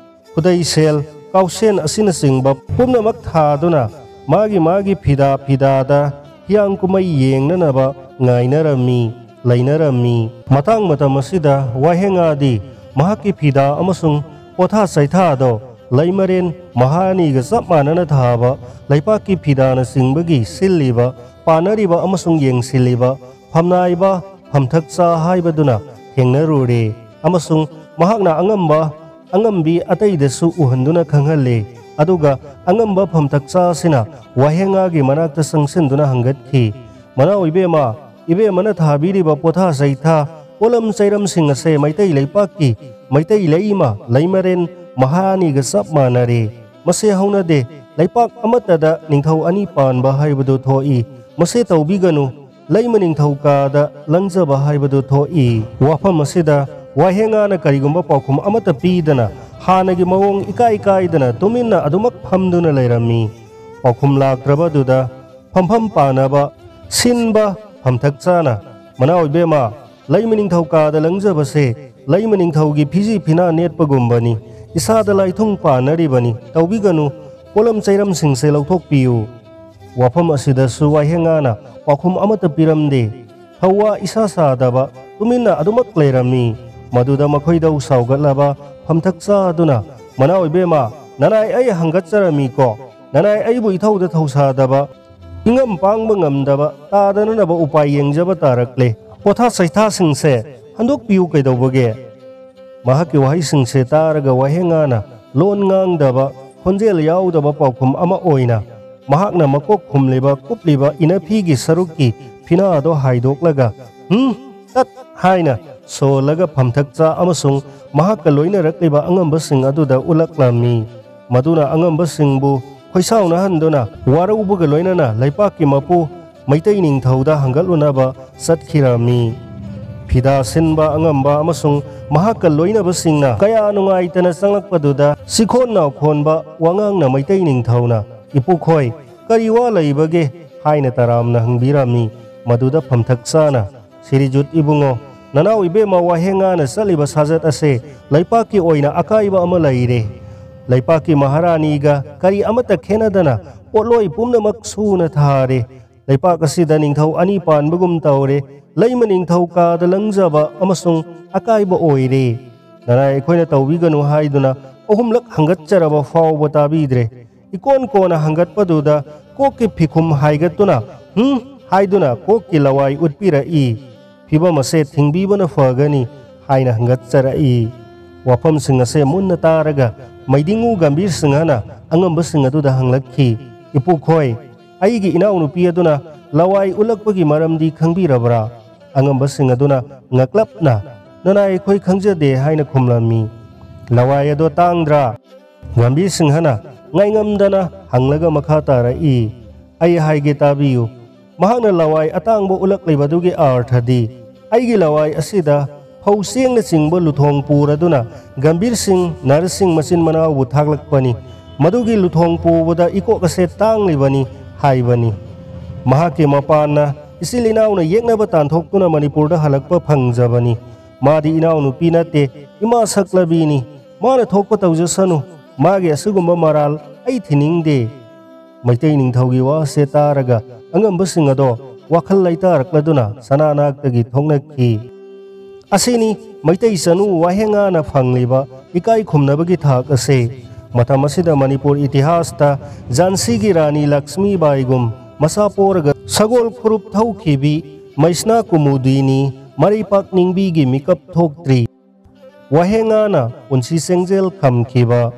ꯈꯨꯗꯩꯁꯦꯜ, ꯀꯥꯎꯁꯦꯟ ꯑꯁꯤꯅꯆꯤꯡꯕ ꯄꯨꯝꯅꯃꯛ ꯊꯥꯗꯨꯅ ꯃꯥꯒꯤ ꯃꯥꯒꯤ ꯐꯤꯗꯥ ꯐꯤꯗꯥꯗ ꯍꯤꯌꯥꯡ ꯀꯨꯝꯃꯩ ꯌꯦꯡꯅꯅꯕ ꯉꯥꯏꯅꯔꯝꯃꯤ, ꯂꯩꯅꯔꯝꯃꯤ꯫ ꯃꯇꯥꯡ ꯃꯇꯝ ꯑꯁꯤꯗ ꯋꯥꯍꯦꯡꯉꯥꯗꯤ ꯃꯍꯥꯛꯀꯤ ꯐꯤꯗꯥ ꯑꯃꯁꯨꯡ ꯄꯣꯊꯥ ꯆꯩꯊꯥꯗꯣ ꯂꯩꯃꯔꯦꯟ ꯃꯍꯥꯔꯥꯅꯤꯒ ꯆꯞ ꯃꯥꯟꯅꯅ ꯊꯥꯕ ꯂꯩꯄꯥꯛꯀꯤ ꯐꯤꯗꯥꯅꯆꯤꯡꯕꯒꯤ ꯁꯤꯜꯂꯤꯕ, ꯄꯥꯟꯅꯔꯤꯕ ꯑꯃꯁꯨꯡ ꯌꯦꯡꯁꯤꯜꯂꯤꯕ ꯐꯝꯅꯥꯏꯕ ꯐꯝꯊꯛꯆꯥ ꯍꯥꯏꯕꯗꯨꯅ ꯊꯦꯡꯅꯔꯨꯔꯦ ꯑꯃꯁꯨꯡ ꯃꯍꯥꯛꯅ ꯑꯉꯝꯕ ꯑꯉꯝꯕꯤ ꯑꯇꯩꯗꯁꯨ ꯎꯍꯟꯗꯨꯅ ꯈꯪꯍꯜꯂꯦ꯫ ꯑꯗꯨꯒ ꯑꯉꯝꯕ ꯐꯝꯊꯛꯆꯥ ꯑꯁꯤꯅ ꯋꯥꯍꯦꯡꯉꯥꯒꯤ ꯃꯅꯥꯛꯇ ꯆꯪꯁꯤꯟꯗꯨꯅ ꯍꯪꯒꯠꯈꯤ, "ꯃꯅꯥꯎ ꯏꯕꯦꯝꯃ, ꯏꯕꯦꯝꯃꯅ ꯊꯥꯕꯤꯔꯤꯕ ꯄꯣꯊꯥ ꯆꯩꯊꯥ, ꯄꯣꯠꯂꯝ ꯆꯩꯔꯝꯁꯤꯡ ꯑꯁꯦ ꯃꯩꯇꯩ ꯂꯩꯄꯥꯛꯀꯤ ꯃꯩꯇꯩ ꯂꯩꯃ ꯂꯩꯃꯔꯦꯟ ꯃꯍꯥꯔꯥꯅꯤꯒ ꯆꯞ ꯃꯥꯟꯅꯔꯦ꯫ ꯃꯁꯦ ꯍꯧꯅꯗꯦ꯫ ꯂꯩꯄꯥꯛ ꯑꯃꯠꯇꯗ ꯅꯤꯡꯊꯧ ꯑꯅꯤ ꯄꯥꯟꯕ ꯍꯥꯏꯕꯗꯨ ꯊꯣꯛꯏ꯫ ꯃꯁꯦ ꯇꯧꯕꯤꯒꯅꯨ꯫ ꯂꯩꯃ ꯅꯤꯡꯊꯧ ꯀꯥꯗ ꯂꯪꯖꯕ ꯍꯥꯏꯕꯗꯨ ꯊꯣꯛꯏ꯫ ꯋꯥꯐꯝ ꯑꯁꯤꯗ ꯋꯥꯍꯦꯡꯉꯥꯅ ꯀꯔꯤꯒꯨꯝꯕ ꯄꯥꯎꯈꯨꯝ ꯑꯃꯠꯇ ꯄꯤꯗꯅ ꯍꯥꯟꯅꯒꯤ ꯃꯑꯣꯡ ꯏꯀꯥꯏ ꯀꯥꯏꯗꯅ ꯇꯨꯃꯤꯟꯅ ꯑꯗꯨꯃꯛ ꯐꯝꯗꯨꯅ ꯂꯩꯔꯝꯃꯤ꯫ ꯄꯥꯎꯈꯨꯝ ꯂꯥꯛꯇ꯭ꯔꯕꯗꯨꯗ ꯐꯝꯐꯝ ꯄꯥꯅꯕ ꯁꯤꯟꯕ ꯐꯝꯊꯛ ꯆꯥꯅ, "ꯃꯅꯥꯎ ꯏꯕꯦꯝꯃ, ꯂꯩꯃ ꯅꯤꯡꯊꯧ ꯀꯥꯗ ꯂꯪꯖꯕꯁꯦ ꯂꯩꯃ ꯅꯤꯡꯊꯧꯒꯤ ꯐꯤꯖꯤ ꯐꯤꯅꯥ ꯅꯦꯠꯄꯒꯨꯝꯕꯅꯤ꯫ ꯏꯁꯥꯗ ꯂꯥꯏꯊꯨꯡ ꯄꯥꯟꯅꯔꯤꯕꯅꯤ꯫ ꯇꯧꯕꯤꯒꯅꯨ꯫ ꯄꯣꯠꯂꯝ ꯆꯩꯔꯝꯁꯤꯡꯁꯦ ꯂꯧꯊꯣꯛꯄꯤꯌꯨ"꯫ ꯋꯥꯐꯝ ꯑꯁꯤꯗꯁꯨ ꯋꯥꯍꯦꯡꯉꯥꯅ ꯄꯥꯎꯈꯨꯝ ꯑꯃꯠꯇ ꯄꯤꯔꯝꯗꯦ꯫ ꯊꯧꯋꯥ ꯏꯁꯥ ꯁꯥꯗꯕ ꯇꯨꯃꯤꯟꯅ ꯑꯗꯨꯃꯛ ꯂꯩꯔꯝꯃꯤ꯫ ꯃꯗꯨꯗ ꯃꯈꯣꯏꯗꯧ ꯁꯥꯎꯒꯠꯂꯕ ꯐꯝꯊꯛ ꯆꯥꯗꯨꯅ, "ꯃꯅꯥꯎ ꯏꯕꯦꯝꯃ, ꯅꯅꯥꯏ ꯑꯩ ꯍꯪꯒꯠꯆꯔꯝꯃꯤꯀꯣ꯫ ꯅꯅꯥꯏ ꯑꯩꯕꯨ ꯏꯊꯧꯗ ꯊꯧꯁꯥꯗꯕ, ꯏꯉꯝ ꯄꯥꯡꯕ ꯉꯝꯗꯕ, ꯇꯥꯗꯅꯅꯕ ꯎꯄꯥꯏ ꯌꯦꯡꯖꯕ ꯇꯥꯔꯛꯂꯦ꯫ ꯄꯣꯊꯥ ꯆꯩꯊꯥꯁꯤꯡꯁꯦ ꯍꯟꯗꯣꯛꯄꯤꯌꯨ ꯀꯩꯗꯧꯕꯒꯦ?" ꯃꯍꯥꯛꯀꯤ ꯋꯥꯍꯩꯁꯤꯡꯁꯦ ꯇꯥꯔꯒ ꯋꯥꯍꯦꯡꯉꯥꯅ ꯂꯣꯟ ꯉꯥꯡꯗꯕ, ꯈꯣꯟꯖꯦꯜ ꯌꯥꯎꯗꯕ ꯄꯥꯎꯈꯨꯝ ꯑꯃ ꯑꯣꯏꯅ ꯃꯍꯥꯛꯅ ꯃꯀꯣꯛ ꯈꯨꯝꯂꯤꯕ ꯀꯨꯞꯂꯤꯕ ꯏꯅꯐꯤꯒꯤ ꯁꯔꯨꯛꯀꯤ ꯐꯤꯅꯥꯗꯣ ꯍꯥꯏꯗꯣꯛꯂꯒ, "ꯍꯨꯝ, ꯇꯠ" ꯍꯥꯏꯅ ꯁꯣꯜꯂꯒ ꯐꯝꯊꯛꯆꯥ ꯑꯃꯁꯨꯡ ꯃꯍꯥꯛꯀ ꯂꯣꯏꯅꯔꯛꯂꯤꯕ ꯑꯉꯝꯕꯁꯤꯡ ꯑꯗꯨꯗ ꯎꯠꯂꯛꯂꯝꯃꯤ꯫ ꯃꯗꯨꯅ ꯑꯉꯝꯕꯁꯤꯡꯕꯨ ꯈꯣꯏꯁꯥꯎꯅꯍꯟꯗꯨꯅ ꯋꯥꯔꯧꯕꯒ ꯂꯣꯏꯅꯅ ꯂꯩꯄꯥꯛꯀꯤ ꯃꯄꯨ ꯃꯩꯇꯩ ꯅꯤꯡꯊꯧꯗ ꯍꯪꯒꯠꯂꯨꯅꯕ ꯆꯠꯈꯤꯔꯝꯃꯤ꯫ ꯐꯤꯗꯥ ꯁꯤꯟꯕ ꯑꯉꯝꯕ ꯑꯃꯁꯨꯡ ꯃꯍꯥꯛꯀ ꯂꯣꯏꯅꯕꯁꯤꯡꯅ ꯀꯌꯥ ꯅꯨꯡꯉꯥꯏꯇꯅ ꯆꯪꯂꯛꯄꯗꯨꯗ ꯁꯤꯈꯣꯟ ꯅꯥꯎꯈꯣꯟꯕ ꯋꯥꯉꯥꯡꯅ ꯃꯩꯇꯩ ꯅꯤꯡꯊꯧꯅ, "ꯏꯄꯨꯈꯣꯏ, ꯀꯔꯤ ꯋꯥ ꯂꯩꯕꯒꯦ?" ꯍꯥꯏꯅ ꯇꯔꯥꯝꯅ ꯍꯪꯕꯤꯔꯝꯃꯤ꯫ ꯃꯗꯨꯗ ꯐꯝꯊꯛ ꯆꯥꯅ, "ꯁꯤꯔꯤꯖꯨꯠ ꯏꯕꯨꯡꯉꯣ, ꯅꯅꯥꯎ ꯏꯕꯦꯝꯃ ꯋꯥꯍꯦꯡꯉꯥꯅ ꯆꯠꯂꯤꯕ ꯁꯥꯖꯠ ꯑꯁꯦ ꯂꯩꯄꯥꯛꯀꯤ ꯑꯣꯏꯅ ꯑꯀꯥꯏꯕ ꯑꯃ ꯂꯩꯔꯦ꯫ ꯂꯩꯄꯥꯛꯀꯤ ꯃꯍꯥꯔꯥꯅꯤꯒ ꯀꯔꯤ ꯑꯃꯠꯇ ꯈꯦꯠꯅꯗꯅ ꯄꯣꯠꯂꯣꯏ ꯄꯨꯝꯅꯃꯛ ꯁꯨꯅ ꯊꯥꯔꯦ꯫ ꯂꯩꯄꯥꯛ ꯑꯁꯤꯗ ꯅꯤꯡꯊꯧ ꯑꯅꯤ ꯄꯥꯟꯕꯒꯨꯝ ꯇꯧꯔꯦ꯫ ꯂꯩꯃ ꯅꯤꯡꯊꯧ ꯀꯥꯗ ꯂꯪꯖꯕ ꯑꯃꯁꯨꯡ ꯑꯀꯥꯏꯕ ꯑꯣꯏꯔꯦ꯫ ꯅꯅꯥꯏ ꯑꯩꯈꯣꯏꯅ ꯇꯧꯕꯤꯒꯅꯨ ꯍꯥꯏꯗꯨꯅ ꯑꯍꯨꯝꯂꯛ ꯍꯪꯒꯠꯆꯔꯕ ꯐꯥꯎꯕ ꯇꯥꯕꯤꯗ꯭ꯔꯦ꯫ ꯏꯀꯣꯟ ꯀꯣꯟꯅ ꯍꯪꯒꯠꯄꯗꯨꯗ ꯀꯣꯛꯀꯤ ꯐꯤꯈꯨꯝ ꯍꯥꯏꯒꯠꯇꯨꯅ 'ꯍꯨꯝ' ꯍꯥꯏꯗꯨꯅ ꯀꯣꯛꯀꯤ ꯂꯋꯥꯏ ꯎꯠꯄꯤꯔꯛꯏ꯫ "ꯐꯤꯕꯝ ꯑꯁꯦ ꯊꯤꯡꯕꯤꯕꯅ ꯐꯒꯅꯤ" ꯍꯥꯏꯅ ꯍꯪꯒꯠꯆꯔꯛꯏ꯫ ꯋꯥꯐꯝꯁꯤꯡ ꯑꯁꯦ ꯃꯨꯟꯅ ꯇꯥꯔꯒ ꯃꯩꯗꯤꯡꯉꯨ ꯒꯝꯚꯤꯔ ꯁꯤꯡꯍꯅ ꯑꯉꯝꯕꯁꯤꯡ ꯑꯗꯨꯗ ꯍꯪꯂꯛꯈꯤ, "ꯏꯄꯨꯈꯣꯏ, ꯑꯩꯒꯤ ꯏꯅꯥꯎꯅꯨꯄꯤ ꯑꯗꯨꯅ ꯂꯋꯥꯏ ꯎꯠꯂꯛꯄꯒꯤ ꯃꯔꯝꯗꯤ ꯈꯪꯕꯤꯔꯕ꯭ꯔꯥ?" ꯑꯉꯝꯕꯁꯤꯡ ꯑꯗꯨꯅ ꯉꯛꯂꯞꯅ, "ꯅꯅꯥꯏ ꯑꯩꯈꯣꯏ ꯈꯪꯖꯗꯦ" ꯍꯥꯏꯅ ꯈꯨꯝꯂꯝꯃꯤ꯫ "ꯂꯋꯥꯏ ꯑꯗꯣ ꯇꯥꯡꯗ꯭ꯔꯥ?" ꯒꯝꯚꯤꯔ ꯁꯤꯡꯍꯅ ꯉꯥꯏꯉꯝꯗꯅ ꯍꯪꯂꯒ ꯃꯈꯥ ꯇꯥꯔꯛꯏ, "ꯑꯩ ꯍꯥꯏꯒꯦ ꯇꯥꯕꯤꯌꯨ꯫ ꯃꯍꯥꯛꯅ ꯂꯋꯥꯏ ꯑꯇꯥꯡꯕ ꯎꯠꯂꯛꯂꯤꯕꯗꯨꯒꯤ ꯑꯥꯔꯊꯗꯤ, "ꯑꯩꯒꯤ ꯂꯋꯥꯏ ꯑꯁꯤꯗ ꯐꯧ ꯆꯦꯡꯅꯆꯤꯡꯕ ꯂꯨꯊꯣꯡ ꯄꯨꯔꯗꯨꯅ ꯒꯝꯚꯤꯔ ꯁꯤꯡ, ꯅꯔꯁꯤꯡ ꯃꯆꯤꯟ ꯃꯅꯥꯎꯕꯨ ꯊꯥꯛꯂꯛꯄꯅꯤ꯫ ꯃꯗꯨꯒꯤ ꯂꯨꯊꯣꯡ ꯄꯨꯕꯗ ꯏꯀꯣꯛ ꯑꯁꯦ ꯇꯥꯡꯂꯤꯕꯅꯤ" ꯍꯥꯏꯕꯅꯤ꯫ ꯃꯍꯥꯛꯀꯤ ꯃꯄꯥꯟꯅ ꯏꯆꯤꯜ ꯏꯅꯥꯎꯅ ꯌꯦꯛꯅꯕ ꯇꯥꯟꯊꯣꯛꯇꯨꯅ ꯃꯅꯤꯄꯨꯔꯗ ꯍꯜꯂꯛꯄ ꯐꯪꯖꯕꯅꯤ꯫ ꯃꯥꯗꯤ ꯏꯅꯥꯎꯅꯨꯄꯤ ꯅꯠꯇꯦ, ꯏꯃꯥ ꯁꯛꯂꯕꯤꯅꯤ꯫ ꯃꯥꯅ ꯊꯣꯛꯄ ꯇꯧꯖꯁꯅꯨ꯫ ꯃꯥꯒꯤ ꯑꯁꯤꯒꯨꯝꯕ ꯃꯔꯥꯜ ꯑꯩ ꯊꯤꯅꯤꯡꯗꯦ꯫ ꯃꯩꯇꯩ ꯅꯤꯡꯊꯧꯒꯤ ꯋꯥꯁꯦ ꯇꯥꯔꯒ ꯑꯉꯝꯕꯁꯤꯡ ꯑꯗꯣ ꯋꯥꯈꯜ ꯂꯩꯇꯥꯔꯛꯂꯗꯨꯅ ꯁꯅꯥꯅꯥꯛꯇꯒꯤ ꯊꯣꯛꯅꯈꯤ꯫ ꯑꯁꯤꯅꯤ ꯃꯩꯇꯩ ꯆꯅꯨ ꯋꯥꯍꯦꯡꯉꯥꯅ ꯐꯪꯂꯤꯕ ꯏꯀꯥꯏ ꯈꯨꯝꯅꯕꯒꯤ ꯊꯥꯛ ꯑꯁꯦ꯫ ꯃꯇꯝ ꯑꯁꯤꯗ ꯃꯅꯤꯄꯨꯔ ꯏꯇꯤꯍꯥꯁꯇ ꯖꯥꯟꯁꯤꯒꯤ ꯔꯥꯅꯤ ꯂꯛꯁꯃꯤꯕꯥꯏꯒꯨꯝ ꯃꯁꯥ ꯄꯣꯔꯒ ꯁꯒꯣꯜ ꯈꯨꯔꯨꯞ ꯊꯧꯈꯤꯕꯤ ꯃꯩꯁꯅꯥ ꯀꯨꯃꯨꯗꯤꯅꯤ ꯃꯔꯩꯄꯥꯛ ꯅꯤꯡꯕꯤꯒꯤ ꯃꯤꯀꯞ ꯊꯣꯛꯇ꯭ꯔꯤ꯫ ꯋꯥꯍꯦꯡꯉꯥꯅ ꯄꯨꯟꯁꯤ ꯆꯦꯡꯖꯦꯜ ꯈꯝꯈꯤꯕ꯫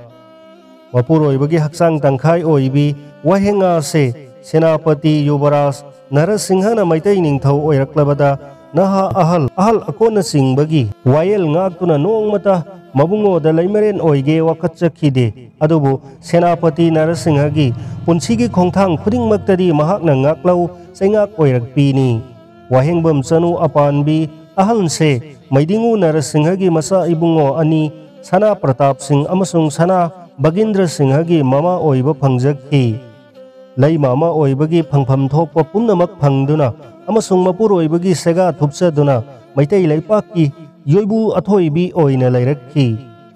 ꯃꯄꯨꯔꯣꯏꯕꯒꯤ ꯍꯛꯆꯥꯡ ꯇꯪꯈꯥꯏ ꯑꯣꯏꯕꯤ ꯋꯥꯍꯦꯡꯉꯥꯁꯦ ꯁꯦꯅꯥꯄꯇꯤ, ꯌꯨꯕꯔꯥꯖ, ꯅꯔꯁꯤꯡꯍꯅ ꯃꯩꯇꯩ ꯅꯤꯡꯊꯧ ꯑꯣꯏꯔꯛꯂꯕꯗ ꯅꯍꯥ ꯑꯍꯜ, ꯑꯍꯜ ꯑꯀꯣꯟꯅꯆꯤꯡꯕꯒꯤ ꯋꯥꯌꯦꯜ ꯉꯥꯛꯇꯨꯅ ꯅꯣꯡꯃꯇ ꯃꯕꯨꯡꯉꯣꯗ ꯂꯩꯃꯔꯦꯟ ꯑꯣꯏꯒꯦ ꯋꯥꯀꯠꯆꯈꯤꯗꯦ꯫ ꯑꯗꯨꯕꯨ ꯁꯦꯅꯥꯄꯇꯤ ꯅꯔꯁꯤꯡꯍꯒꯤ ꯄꯨꯟꯁꯤꯒꯤ ꯈꯣꯡꯊꯥꯡ ꯈꯨꯗꯤꯡꯃꯛꯇꯗꯤ ꯃꯍꯥꯛꯅ ꯉꯥꯛꯂꯧ ꯆꯩꯉꯥꯛ ꯑꯣꯏꯔꯛꯄꯤꯅꯤ꯫ ꯋꯥꯍꯦꯡꯕꯝ ꯆꯅꯨ ꯑꯄꯥꯟꯕꯤ ꯑꯍꯜꯁꯦ ꯃꯩꯗꯤꯡꯉꯨ ꯅꯔꯁꯤꯡꯍꯒꯤ ꯃꯆꯥ ꯏꯕꯨꯡꯉꯣ ꯑꯅꯤ, ꯁꯅꯥ ꯄ꯭ꯔꯇꯥꯞ ꯁꯤꯡ ꯑꯃꯁꯨꯡ ꯁꯅꯥ ꯚꯒꯤꯟꯗ꯭ꯔ ꯁꯤꯡꯍꯒꯤ ꯃꯃꯥ ꯑꯣꯏꯕ ꯐꯪꯖꯈꯤ꯫ ꯂꯩꯃ ꯑꯃ ꯑꯣꯏꯕꯒꯤ ꯐꯪꯐꯝ ꯊꯣꯛꯄ ꯄꯨꯝꯅꯃꯛ ꯐꯪꯗꯨꯅ ꯑꯃꯁꯨꯡ ꯃꯄꯨꯔꯣꯏꯕꯒꯤ ꯁꯦꯒꯥ ꯊꯨꯞꯆꯗꯨꯅ ꯃꯩꯇꯩ ꯂꯩꯄꯥꯛꯀꯤ ꯌꯣꯏꯕꯨ ꯑꯊꯣꯏꯕꯤ ꯑꯣꯏꯅ ꯂꯩꯔꯛꯈꯤ꯫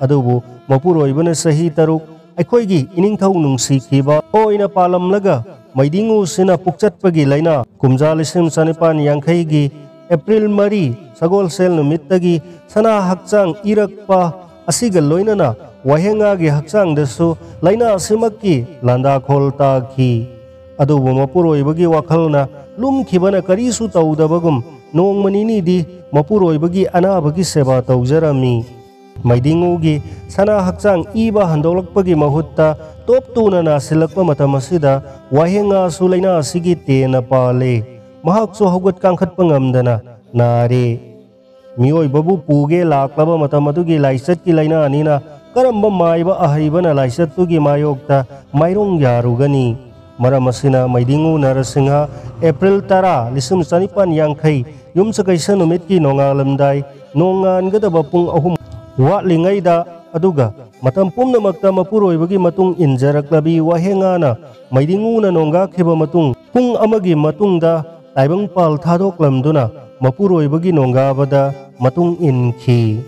ꯑꯗꯨꯕꯨ ꯃꯄꯨꯔꯣꯏꯕꯅ ꯆꯍꯤ ꯇꯔꯨꯛ ꯑꯩꯈꯣꯏꯒꯤ ꯏꯅꯤꯡꯊꯧ ꯅꯨꯡꯁꯤꯈꯤꯕ ꯑꯣꯏꯅ ꯄꯥꯜꯂꯝꯂꯒ ꯃꯩꯗꯤꯡꯉꯨꯁꯤꯅ ꯄꯨꯛꯆꯠꯄꯒꯤ ꯂꯥꯏꯅꯥ ꯀꯨꯝꯖꯥ ꯂꯤꯁꯤꯡ ꯆꯅꯤꯄꯥꯟ ꯌꯥꯡꯈꯩꯒꯤ ꯑꯦꯄ꯭ꯔꯤꯜ ꯃꯔꯤ ꯁꯒꯣꯜꯁꯦꯜ ꯅꯨꯃꯤꯠꯇꯒꯤ ꯁꯅꯥ ꯍꯛꯆꯥꯡ ꯏꯔꯛꯄ ꯑꯁꯤꯒ ꯂꯣꯏꯅꯅ ꯋꯥꯍꯦꯡꯉꯥꯒꯤ ꯍꯛꯆꯥꯡꯗꯁꯨ ꯂꯥꯏꯅꯥ ꯑꯁꯤꯃꯛꯀꯤ ꯂꯥꯟꯗꯥꯈꯣꯜ ꯇꯥꯈꯤ꯫ ꯑꯗꯨꯕꯨ ꯃꯄꯨꯔꯣꯏꯕꯒꯤ ꯋꯥꯈꯜꯅ ꯂꯨꯝꯈꯤꯕꯅ ꯀꯔꯤꯁꯨ ꯇꯧꯗꯕꯒꯨꯝ ꯅꯣꯡꯃ ꯅꯤꯅꯤꯗꯤ ꯃꯄꯨꯔꯣꯏꯕꯒꯤ ꯑꯅꯥꯕꯒꯤ ꯁꯦꯕꯥ ꯇꯧꯖꯔꯝꯃꯤ꯫ ꯃꯩꯗꯤꯡꯉꯨꯒꯤ ꯁꯅꯥ ꯍꯛꯆꯥꯡ ꯏꯕ ꯍꯟꯗꯣꯛꯂꯛꯄꯒꯤ ꯃꯍꯨꯠꯇ ꯇꯣꯞ ꯇꯨꯅ ꯅꯥꯁꯤꯜꯂꯛꯄ ꯃꯇꯝ ꯑꯁꯤꯗ ꯋꯥꯍꯦꯡꯉꯥꯁꯨ ꯂꯥꯏꯅꯥ ꯑꯁꯤꯒꯤ ꯇꯦꯟꯅ ꯄꯥꯜꯂꯦ꯫ ꯃꯍꯥꯛꯁꯨ ꯍꯧꯒꯠ ꯀꯥꯡꯈꯠꯄ ꯉꯝꯗꯅ ꯅꯥꯔꯦ꯫ ꯃꯤꯑꯣꯏꯕꯕꯨ ꯄꯨꯒꯦ ꯂꯥꯛꯂꯕ ꯃꯇꯝ ꯑꯗꯨꯒꯤ ꯂꯥꯏꯆꯠꯀꯤ ꯂꯥꯏꯅꯥꯅꯤꯅ ꯀꯔꯝꯕ ꯃꯥꯏꯕ ꯑꯍꯩꯕꯅ ꯂꯥꯏꯆꯠꯇꯨꯒꯤ ꯃꯥꯌꯣꯛꯇ ꯃꯥꯏꯔꯣꯡ ꯌꯥꯔꯨꯒꯅꯤ? ꯃꯔꯝ ꯑꯁꯤꯅ ꯃꯩꯗꯤꯡꯉꯨ ꯅꯔꯁꯤꯡꯍ ꯑꯦꯄ꯭ꯔꯤꯜ ꯇꯔꯥ, ꯂꯤꯁꯤꯡ ꯆꯅꯤꯄꯥꯟ ꯌꯥꯡꯈꯩ, ꯌꯨꯝꯁꯀꯩꯁ ꯅꯨꯃꯤꯠꯀꯤ ꯅꯣꯡꯉꯥꯜꯂꯝꯗꯥꯏ, ꯅꯣꯡꯉꯥꯟꯒꯗꯕ ꯄꯨꯡ ꯑꯍꯨꯝ ꯋꯥꯠꯂꯤꯉꯩꯗ, ꯑꯗꯨꯒ ꯃꯇꯝ ꯄꯨꯝꯅꯃꯛꯇ ꯃꯄꯨꯔꯣꯏꯕꯒꯤ ꯃꯇꯨꯡ ꯏꯟꯖꯔꯛꯂꯕꯤ ꯋꯥꯍꯦꯡꯉꯥꯅ ꯃꯩꯗꯤꯡꯉꯨꯅ ꯅꯣꯡꯒꯥꯈꯤꯕ ꯃꯇꯨꯡ ꯄꯨꯡ ꯑꯃꯒꯤ ꯃꯇꯨꯡꯗ ꯇꯥꯏꯕꯪꯄꯥꯜ ꯊꯥꯗꯣꯛꯂꯝꯗꯨꯅ ꯃꯄꯨꯔꯣꯏꯕꯒꯤ ꯅꯣꯡꯒꯥꯕꯗ ꯃꯇꯨꯡ ꯏꯟꯈꯤ꯫